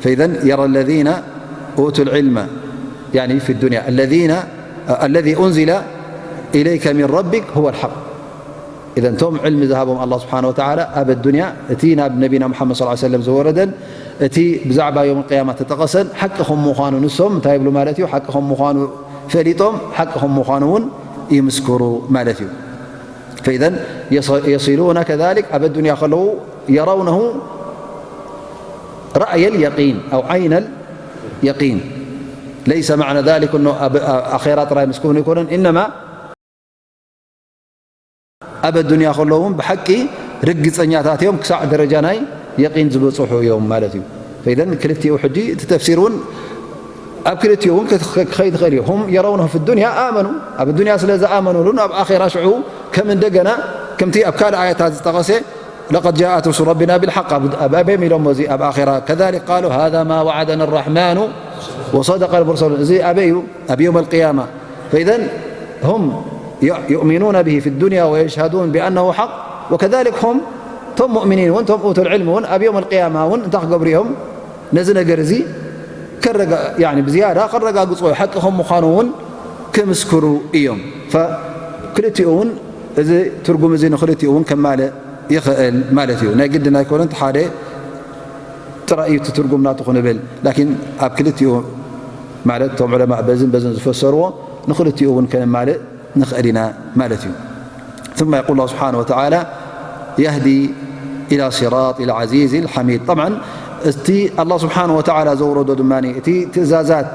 فإذا يرى الذين أوتوا العلم يعني في الدنيا الذين الذي أنزل إليك من ربك هو الحق إذا እቶም ዕልሚ ዝሃቦም ኣላህ ስብሓነ ወተዓላ ኣብ ኣዱንያ እቲ ናብ ነቢና ሙሓመድ ሰለላሁ ዐለይሂ ወሰለም ዝወረደን እቲ ብዛዕባ የውም ቅያማ ተጠቐሰን ሓቂ ከም ምዃኑ ንሶም እንታይ ይብሉ ማለት እዩ? ሓቂ ከም ምዃኑ ፈሊጦም ሓቂ ከም ምዃኑ እውን ይምስክሩ ማለት እዩ። فإذا يص- يصلون كذلك ኣብ ኣዱንያ ከለዉ يرونه رأي اليقين أو عين اليقين ليس معنى ذلك أنه ኣብ ኣኼራ ጥራይ ምስ ክብሉ ኣይኮነን إنما ኣብ ኣዱንያ ከለዉ እውን ብሓቂ ርግፀኛታት እዮም ክሳዕ ደረጃ ናይ የቂን ዝበፅሑ እዮም ማለት እዩ። فإذا ክልቲኡ ሕጂ እቲ ተፍሲር እውን ኣብ ክልቲኡ እውን ክኸይድ ይኽእል እዩ። هم يرونه في الدنيا آمنوا ኣብ ኣዱንያ ስለ ዝኣመኑሉን ኣብ ኣኼራ ሽዑ ከም እንደገና ከምቲ ኣብ ካልእ ኣያታት ዝጠቐሰ لقد جاءت رسل ربنا بالحق ኣብ ኣበይ ኢሎሞ እዚ ኣብ ኣኼራ كذلك قالوا هذا ما وعدنا الرحمن وصدق المرسلون እዚ ኣበይ እዩ ኣብ يوم القيامة فإذا هم يؤمنون به في الدنيا ويشهدون بأنه حق وكذلك هم እቶም مؤمنين እውን እቶም أوتوا العلم እውን ኣብ يوم القيامة እውን እንታይ ክገብሩ እዮም ነዚ ነገር እዚ ብዝያዳ ከረጋግፅዎ ሓቂ ከም ምዃኑ እውን ክምስክሩ እዮም። ክልቲኡ እውን እዚ ትርጉም እዚ ንክልቲኡ እውን ከማልእ ይኽእል ማለት እዩ። ናይ ግድን ኣይኮነን ሓደ ጥራይ እዩ እቲ ትርጉም ናቱ ክንብል፣ ላኪን ኣብ ክልቲኡ ማለት እቶም ዑለማእ በዝን በዝን ዝፈሰርዎ ንክልቲኡ እውን ከነማልእ ንኽእል ኢና ማለት እዩ። ثم يقول الله سبحانه وتعالى يهدي إلى صراط العزيز الحميد. طبعا እቲ ኣላህ ስብሓነ ወተዓላ ዘውረዶ ድማ እቲ ትእዛዛት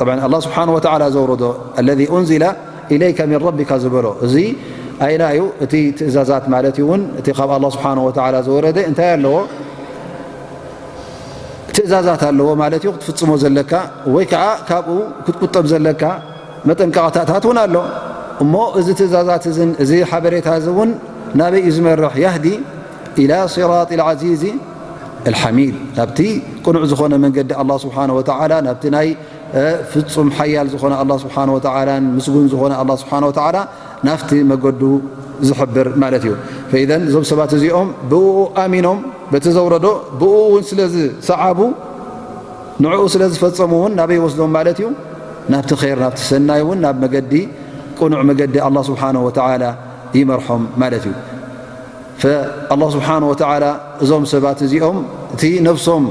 طبعا ኣላህ ስብሓነ ወተዓላ ዘውረዶ الذي أنزل إليك من ربك ዝበሎ እዚ ኣይና እዩ እቲ ትእዛዛት ማለት እዩ እውን እቲ ካብ ኣላህ ስብሓነ ወተዓላ ዝወረደ እንታይ ኣለዎ ትእዛዛት ኣለዎ ማለት እዩ ክትፍጽሞ ዘለካ ወይ ከዓ ካብኡ ክትቁጠብ ዘለካ መጠንቀቕታታት እውን ኣሎ እሞ እዚ ትእዛዛት እዝን እዚ ሓበሬታ እዚ እውን ናበይ እዩ ዝመርሕ يهدي إلى صراط العزيز الحميد ናብቲ ቅኑዕ ዝኾነ መንገዲ ኣላህ ስብሓነ ወተዓላ ናብቲ ናይ ፍጹም ሓያል ዝኾነ ኣላህ ስብሓነ ወተዓላን ምስጉን ዝኾነ ኣላህ ስብሓነ ወተዓላ ናብቲ መገዱ ዝሕብር ማለት እዩ። ፈኢዘን እዞም ሰባት እዚኦም ብእኡ ኣሚኖም በቲ ዘውረዶ ብእኡ እውን ስለ ዝሰዓቡ ንዕኡ ስለ ዝፈጸሙ እውን ናበይ ይወስዶም ማለት እዩ? ናብቲ ኸይር ናብቲ ሰናይ እውን ናብ መገዲ ቅኑዕ መገዲ ኣላህ ስብሓነ ወተዓላ ይመርሖም ማለት እዩ። ፈኣላህ ስብሓነ ወተዓላ እዞም ሰባት እዚኦም እቲ ነፍሶም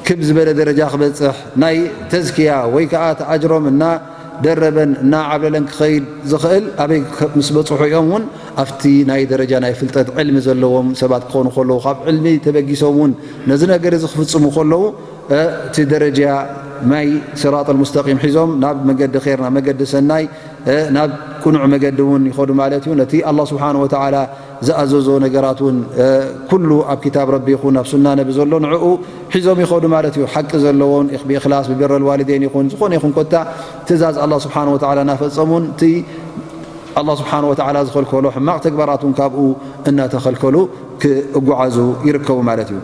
ክብ ዝበለ ደረጃ ክበፅሕ ናይ ተዝኪያ ወይ ከዓ እቲ ኣጅሮም እናደረበን እናዓብለለን ክኸይድ ዝኽእል ኣበይ ምስ በፅሑ እዮም እውን ኣብቲ ናይ ደረጃ ናይ ፍልጠት ዕልሚ ዘለዎም ሰባት ክኾኑ ከለዉ ካብ ዕልሚ ተበጊሶም እውን ነዚ ነገር እዚ ክፍፅሙ ከለዉ እቲ ደረጃ ናይ ስራጥ ኣልሙስተቂም ሒዞም ናብ መገዲ ር ናብ መገዲ ሰናይ ናብ ቅኑዕ መገዲ እውን ይኸዱ ማለት እዩ። ነቲ ኣላ ስብሓን ወተዓላ ዝኣዘዞ ነገራት እውን ኩሉ ኣብ ክታብ ረቢ ይኹን ኣብ ሱና ነቢ ዘሎ ንዕኡ ሒዞም ይኸዱ ማለት እዩ። ሓቂ ዘለዎን ብእኽላስ ብቢረል ዋሊደይን ይኹን ዝኾነ ይኹን ኮታ ትእዛዝ ኣላ ስብሓን ወተዓላ እናፈፀሙን እቲ ኣላ ስብሓን ወተዓላ ዝኸልከሎ ሕማቕ ተግባራት እውን ካብኡ እናተኸልከሉ ክጓዓዙ ይርከቡ ማለት እዩ።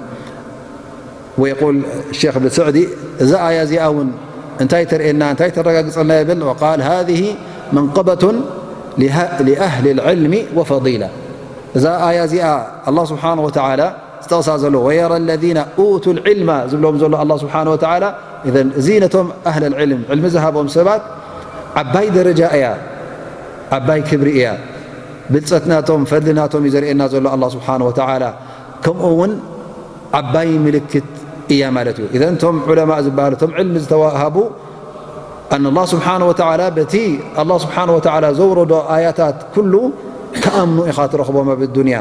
ويقول الشيخ ابن سعدي እዛ ኣያ እዚኣ እውን እንታይ ተርእየና እንታይ ተረጋግፀልና ይብል وقال هذه منقبة لأهل العلم وفضيلة እዛ ኣያ እዚኣ ኣላ ስብሓን ወተዓላ ዝጠቕሳ ዘሎ ويرى الذين أوتوا العلم ዝብሎም ዘሎ ኣላ ስብሓን ወተዓላ እዘን እዚ ነቶም ኣህል ልዕልም ዕልሚ ዝሃቦም ሰባት ዓባይ ደረጃ እያ ዓባይ ክብሪ እያ ብልፀት ናቶም ፈድሊ ናቶም እዩ ዘርእየና ዘሎ ኣላ ስብሓን ወተዓላ ከምኡ እውን ዓባይ ምልክት እያ ማለት እዩ። እዘን እቶም ዑለማእ ዝበሃሉ እቶም ዕልሚ ዝተዋሃቡ ኣን ኣላ ስብሓን ወተዓላ በቲ ኣላ ስብሓን ወተዓላ ዘውረዶ ኣያታት ኩሉ ክኣምኑ ኢኻ ትረኽቦም ኣብ ዱንያ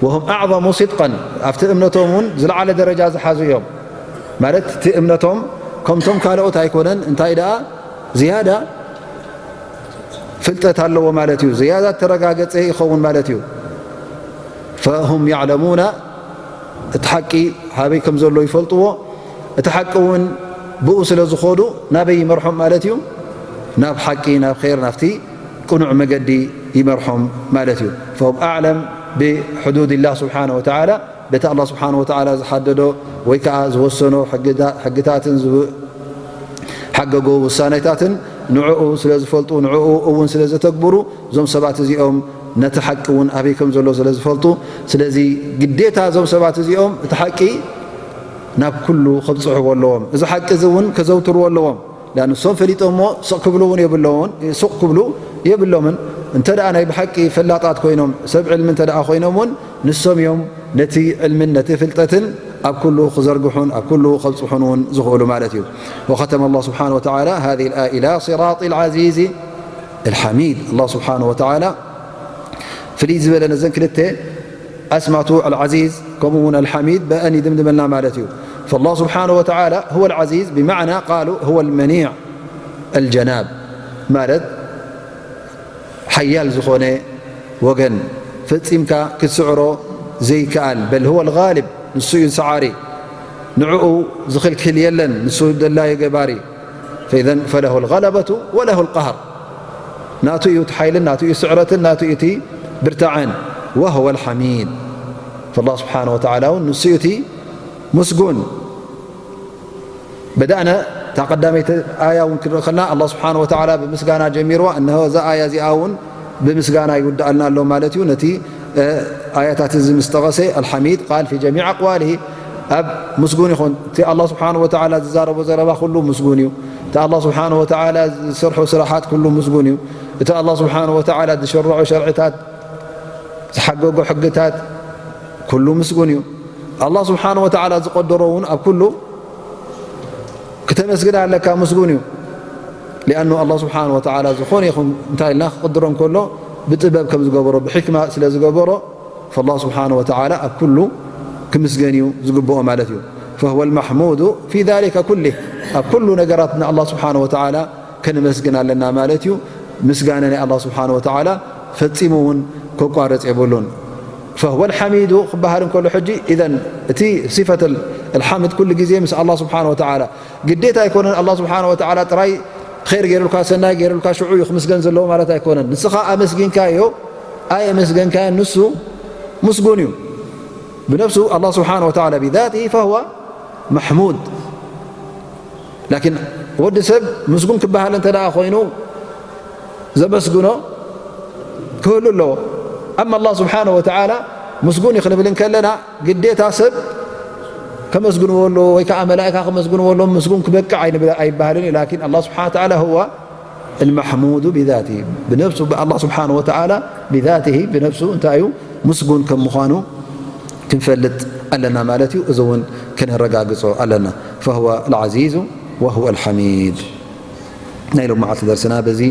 ወሁም ኣዕظሙ ስድቀን ኣብቲ እምነቶም እውን ዝለዓለ ደረጃ ዝሓዙ እዮም ማለት እቲ እምነቶም ከምቶም ካልኦት ኣይኮነን እንታይ ደኣ ዝያዳ ፍልጠት ኣለዎ ማለት እዩ ዝያዳ ተረጋገፀ ይኸውን ማለት እዩ ፈሁም ያዕለሙና እቲ ሓቂ ሃበይ ከም ዘሎ ይፈልጥዎ እቲ ሓቂ እውን ብኡ ስለ ዝኾዱ ናበይ ይመርሖም ማለት እዩ ናብ ሓቂ ናብ ር ናብቲ ቅኑዕ መገዲ ይመርሖም ማለት እዩ فهم أعلم بحدود الله سبحانه وتعالى በቲ ኣላ ስብሓን ወተዓላ ዝሓደዶ ወይ ከዓ ዝወሰኖ ሕግታትን ዝሓገጎ ውሳኔታትን ንዕኡ ስለ ዝፈልጡ ንዕኡ እውን ስለ ዘተግብሩ እዞም ሰባት እዚኦም ነቲ ሓቂ እውን ኣበይ ከም ዘሎ ስለ ዝፈልጡ ስለዚ ግዴታ እዞም ሰባት እዚኦም እቲ ሓቂ ናብ ኩሉ ከብፅሕዎ ኣለዎም እዚ ሓቂ እዚ እውን ከዘውትርዎ ኣለዎም ንሶም ፈሊጦሞ ስቕ ክብሉ እውን የብለውን ስቕ ክብሉ የብሎምን እንተ ደኣ ናይ ብሓቂ ፈላጣት ኮይኖም ሰብ ዕልሚ እንተ ደኣ ኮይኖም እውን ንሶም እዮም ነቲ ዕልምን ነቲ ፍልጠትን ኣብ ኩሉ ክዘርግሑን ኣብ ኩሉ ከብፅሑን እውን ዝኽእሉ ማለት እዩ وختم الله سبحانه وتعالى هذه الآية إلى صراط العزيز الحميد الله سبحانه وتعالى ፍልይ ዝበለ ነዘን ክልተ ኣስማቱ ኣልዓዚዝ ከምኡ እውን ኣልሓሚድ ብአን ይድምድመልና ማለት እዩ فالله سبحانه وتعالى هو العزيز بمعنى قالوا هو المنيع الجناب ማለት ሓያል ዝኾነ ወገን ፈፂምካ ክትስዕሮ ዘይከኣል በል هو الغالب ንሱ እዩ ሰዓሪ ንዕኡ ዝኽልክል የለን ንሱ ደላዩ ገባሪ فله الغلبة وله القهر ናቱ እዩ እቲ ሓይልን ናቱ እዩ ስዕረትን ናቱ እዩ እቲ ብርታዐን وهو الحميد فالله سبحانه وتعالى እውን ንሱ እዩ እቲ ምስጉን بدأنا እታ ቀዳመይቲ ኣያ እውን ክንርኢ ከለና ኣላ ስብሓን ወተዓላ ብምስጋና ጀሚርዋ እነሆ እዛ ኣያ እዚኣ እውን ብምስጋና ይውድኣልና ኣሎ ማለት እዩ ነቲ ኣያታት እዚ ምስ ጠቐሰ ኣልሓሚድ ቃል ፊ ጀሚዕ ኣቅዋልሂ ኣብ ምስጉን ይኹን እቲ ኣላ ስብሓን ወተዓላ ዝዛረቦ ዘረባ ኩሉ ምስጉን እዩ እቲ ኣላ ስብሓን ወተዓላ ዝሰርሖ ስራሓት ኩሉ ምስጉን እዩ እቲ ኣላ ስብሓን ወተዓላ ዝሸርዖ ሸርዕታት ዝሓገጎ ሕግታት ኩሉ ምስጉን እዩ ኣላህ ስብሓን ወተዓላ ዝቐደሮ እውን ኣብ ኩሉ ክተመስግን ኣለካ፣ ምስጉን እዩ። ሊኣኑ ኣላህ ስብሓን ወተዓላ ዝኾነ ይኹን እንታይ ኢልና ክቕድሮ እንከሎ ብጥበብ ከም ዝገበሮ፣ ብሕክማ ስለ ዝገበሮ፣ ፈላህ ስብሓን ወተዓላ ኣብ ኩሉ ክምስገን እዩ ዝግብኦ ማለት እዩ። ፈሁወ ልማሕሙዱ ፊ ዛሊከ ኩሊህ፣ ኣብ ኩሉ ነገራት ንኣላህ ስብሓን ወተዓላ ከነመስግን ኣለና ማለት እዩ። ምስጋና ናይ ኣላህ ስብሓን ወተዓላ ፈጺሙ እውን ከቋርጽ የብሉን። ፈሁወ ልሓሚዱ ክበሃል እንከሎ ሕጂ ኢዘን እቲ ሲፈት ልሓምድ ኩሉ ግዜ ምስ ኣላህ ስብሓን ወተዓላ ግዴታ ኣይኮነን። ኣላህ ስብሓን ወተዓላ ጥራይ ኸይር ገይሩልካ ሰናይ ገይሩልካ ሽዑ እዩ ክምስገን ዘለዎ ማለት ኣይኮነን። ንስኻ ኣመስጊንካዮ ኣየመስገንካዮ ንሱ ምስጉን እዩ ብነፍሱ። ኣላህ ስብሓን ወተዓላ ብዛትሂ ፈሁወ ማሕሙድ። ላኪን ወዲ ሰብ ምስጉን ክበሃል እንተ ደኣ ኮይኑ ዘመስግኖ ክህሉ ኣለዎ። ኣማ ኣላህ ስብሓን ወተዓላ ምስጉን እዩ ክንብል እንከለና ግዴታ ሰብ ከመስግንዎ ኣለዎ ወይ ከዓ መላእካ ከመስግንዎ ኣለዎም ምስጉን ክበቅዕ ኣይንብል- ኣይበሃልን እዩ። ላኪን ኣላህ ስብሓን ወተዓላ ሁወ ልማሕሙዱ ብዛትሂ ብነፍሱ ብኣላህ ስብሓን ወተዓላ ብዛትሂ ብነፍሱ እንታይ እዩ ምስጉን ከም ምዃኑ ክንፈልጥ ኣለና ማለት እዩ። እዚ እውን ከነረጋግጾ ኣለና። ፈሁወ ልዓዚዙ ወሁወ ልሓሚድ። ናይ ሎም መዓልቲ ደርስና በዚ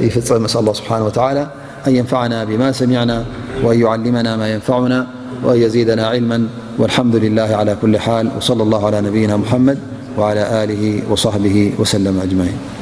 ይፍጸም። ነስኣል ኣላህ ስብሓን ወተዓላ ኣን የንፈዓና ብማ ሰሚዕና ወኣን ዩዓሊመና ማ የንፈዑና ወኣን የዚደና ዒልመን። ወልሓምዱ ልላህ ዓላ ኩሊ ሓል። ወሰለ ላሁ ዓላ ነቢይና ሙሓመድ ወዓላ ኣሊሂ ወሳሕቢሂ ወሰለም ኣጅማዒን።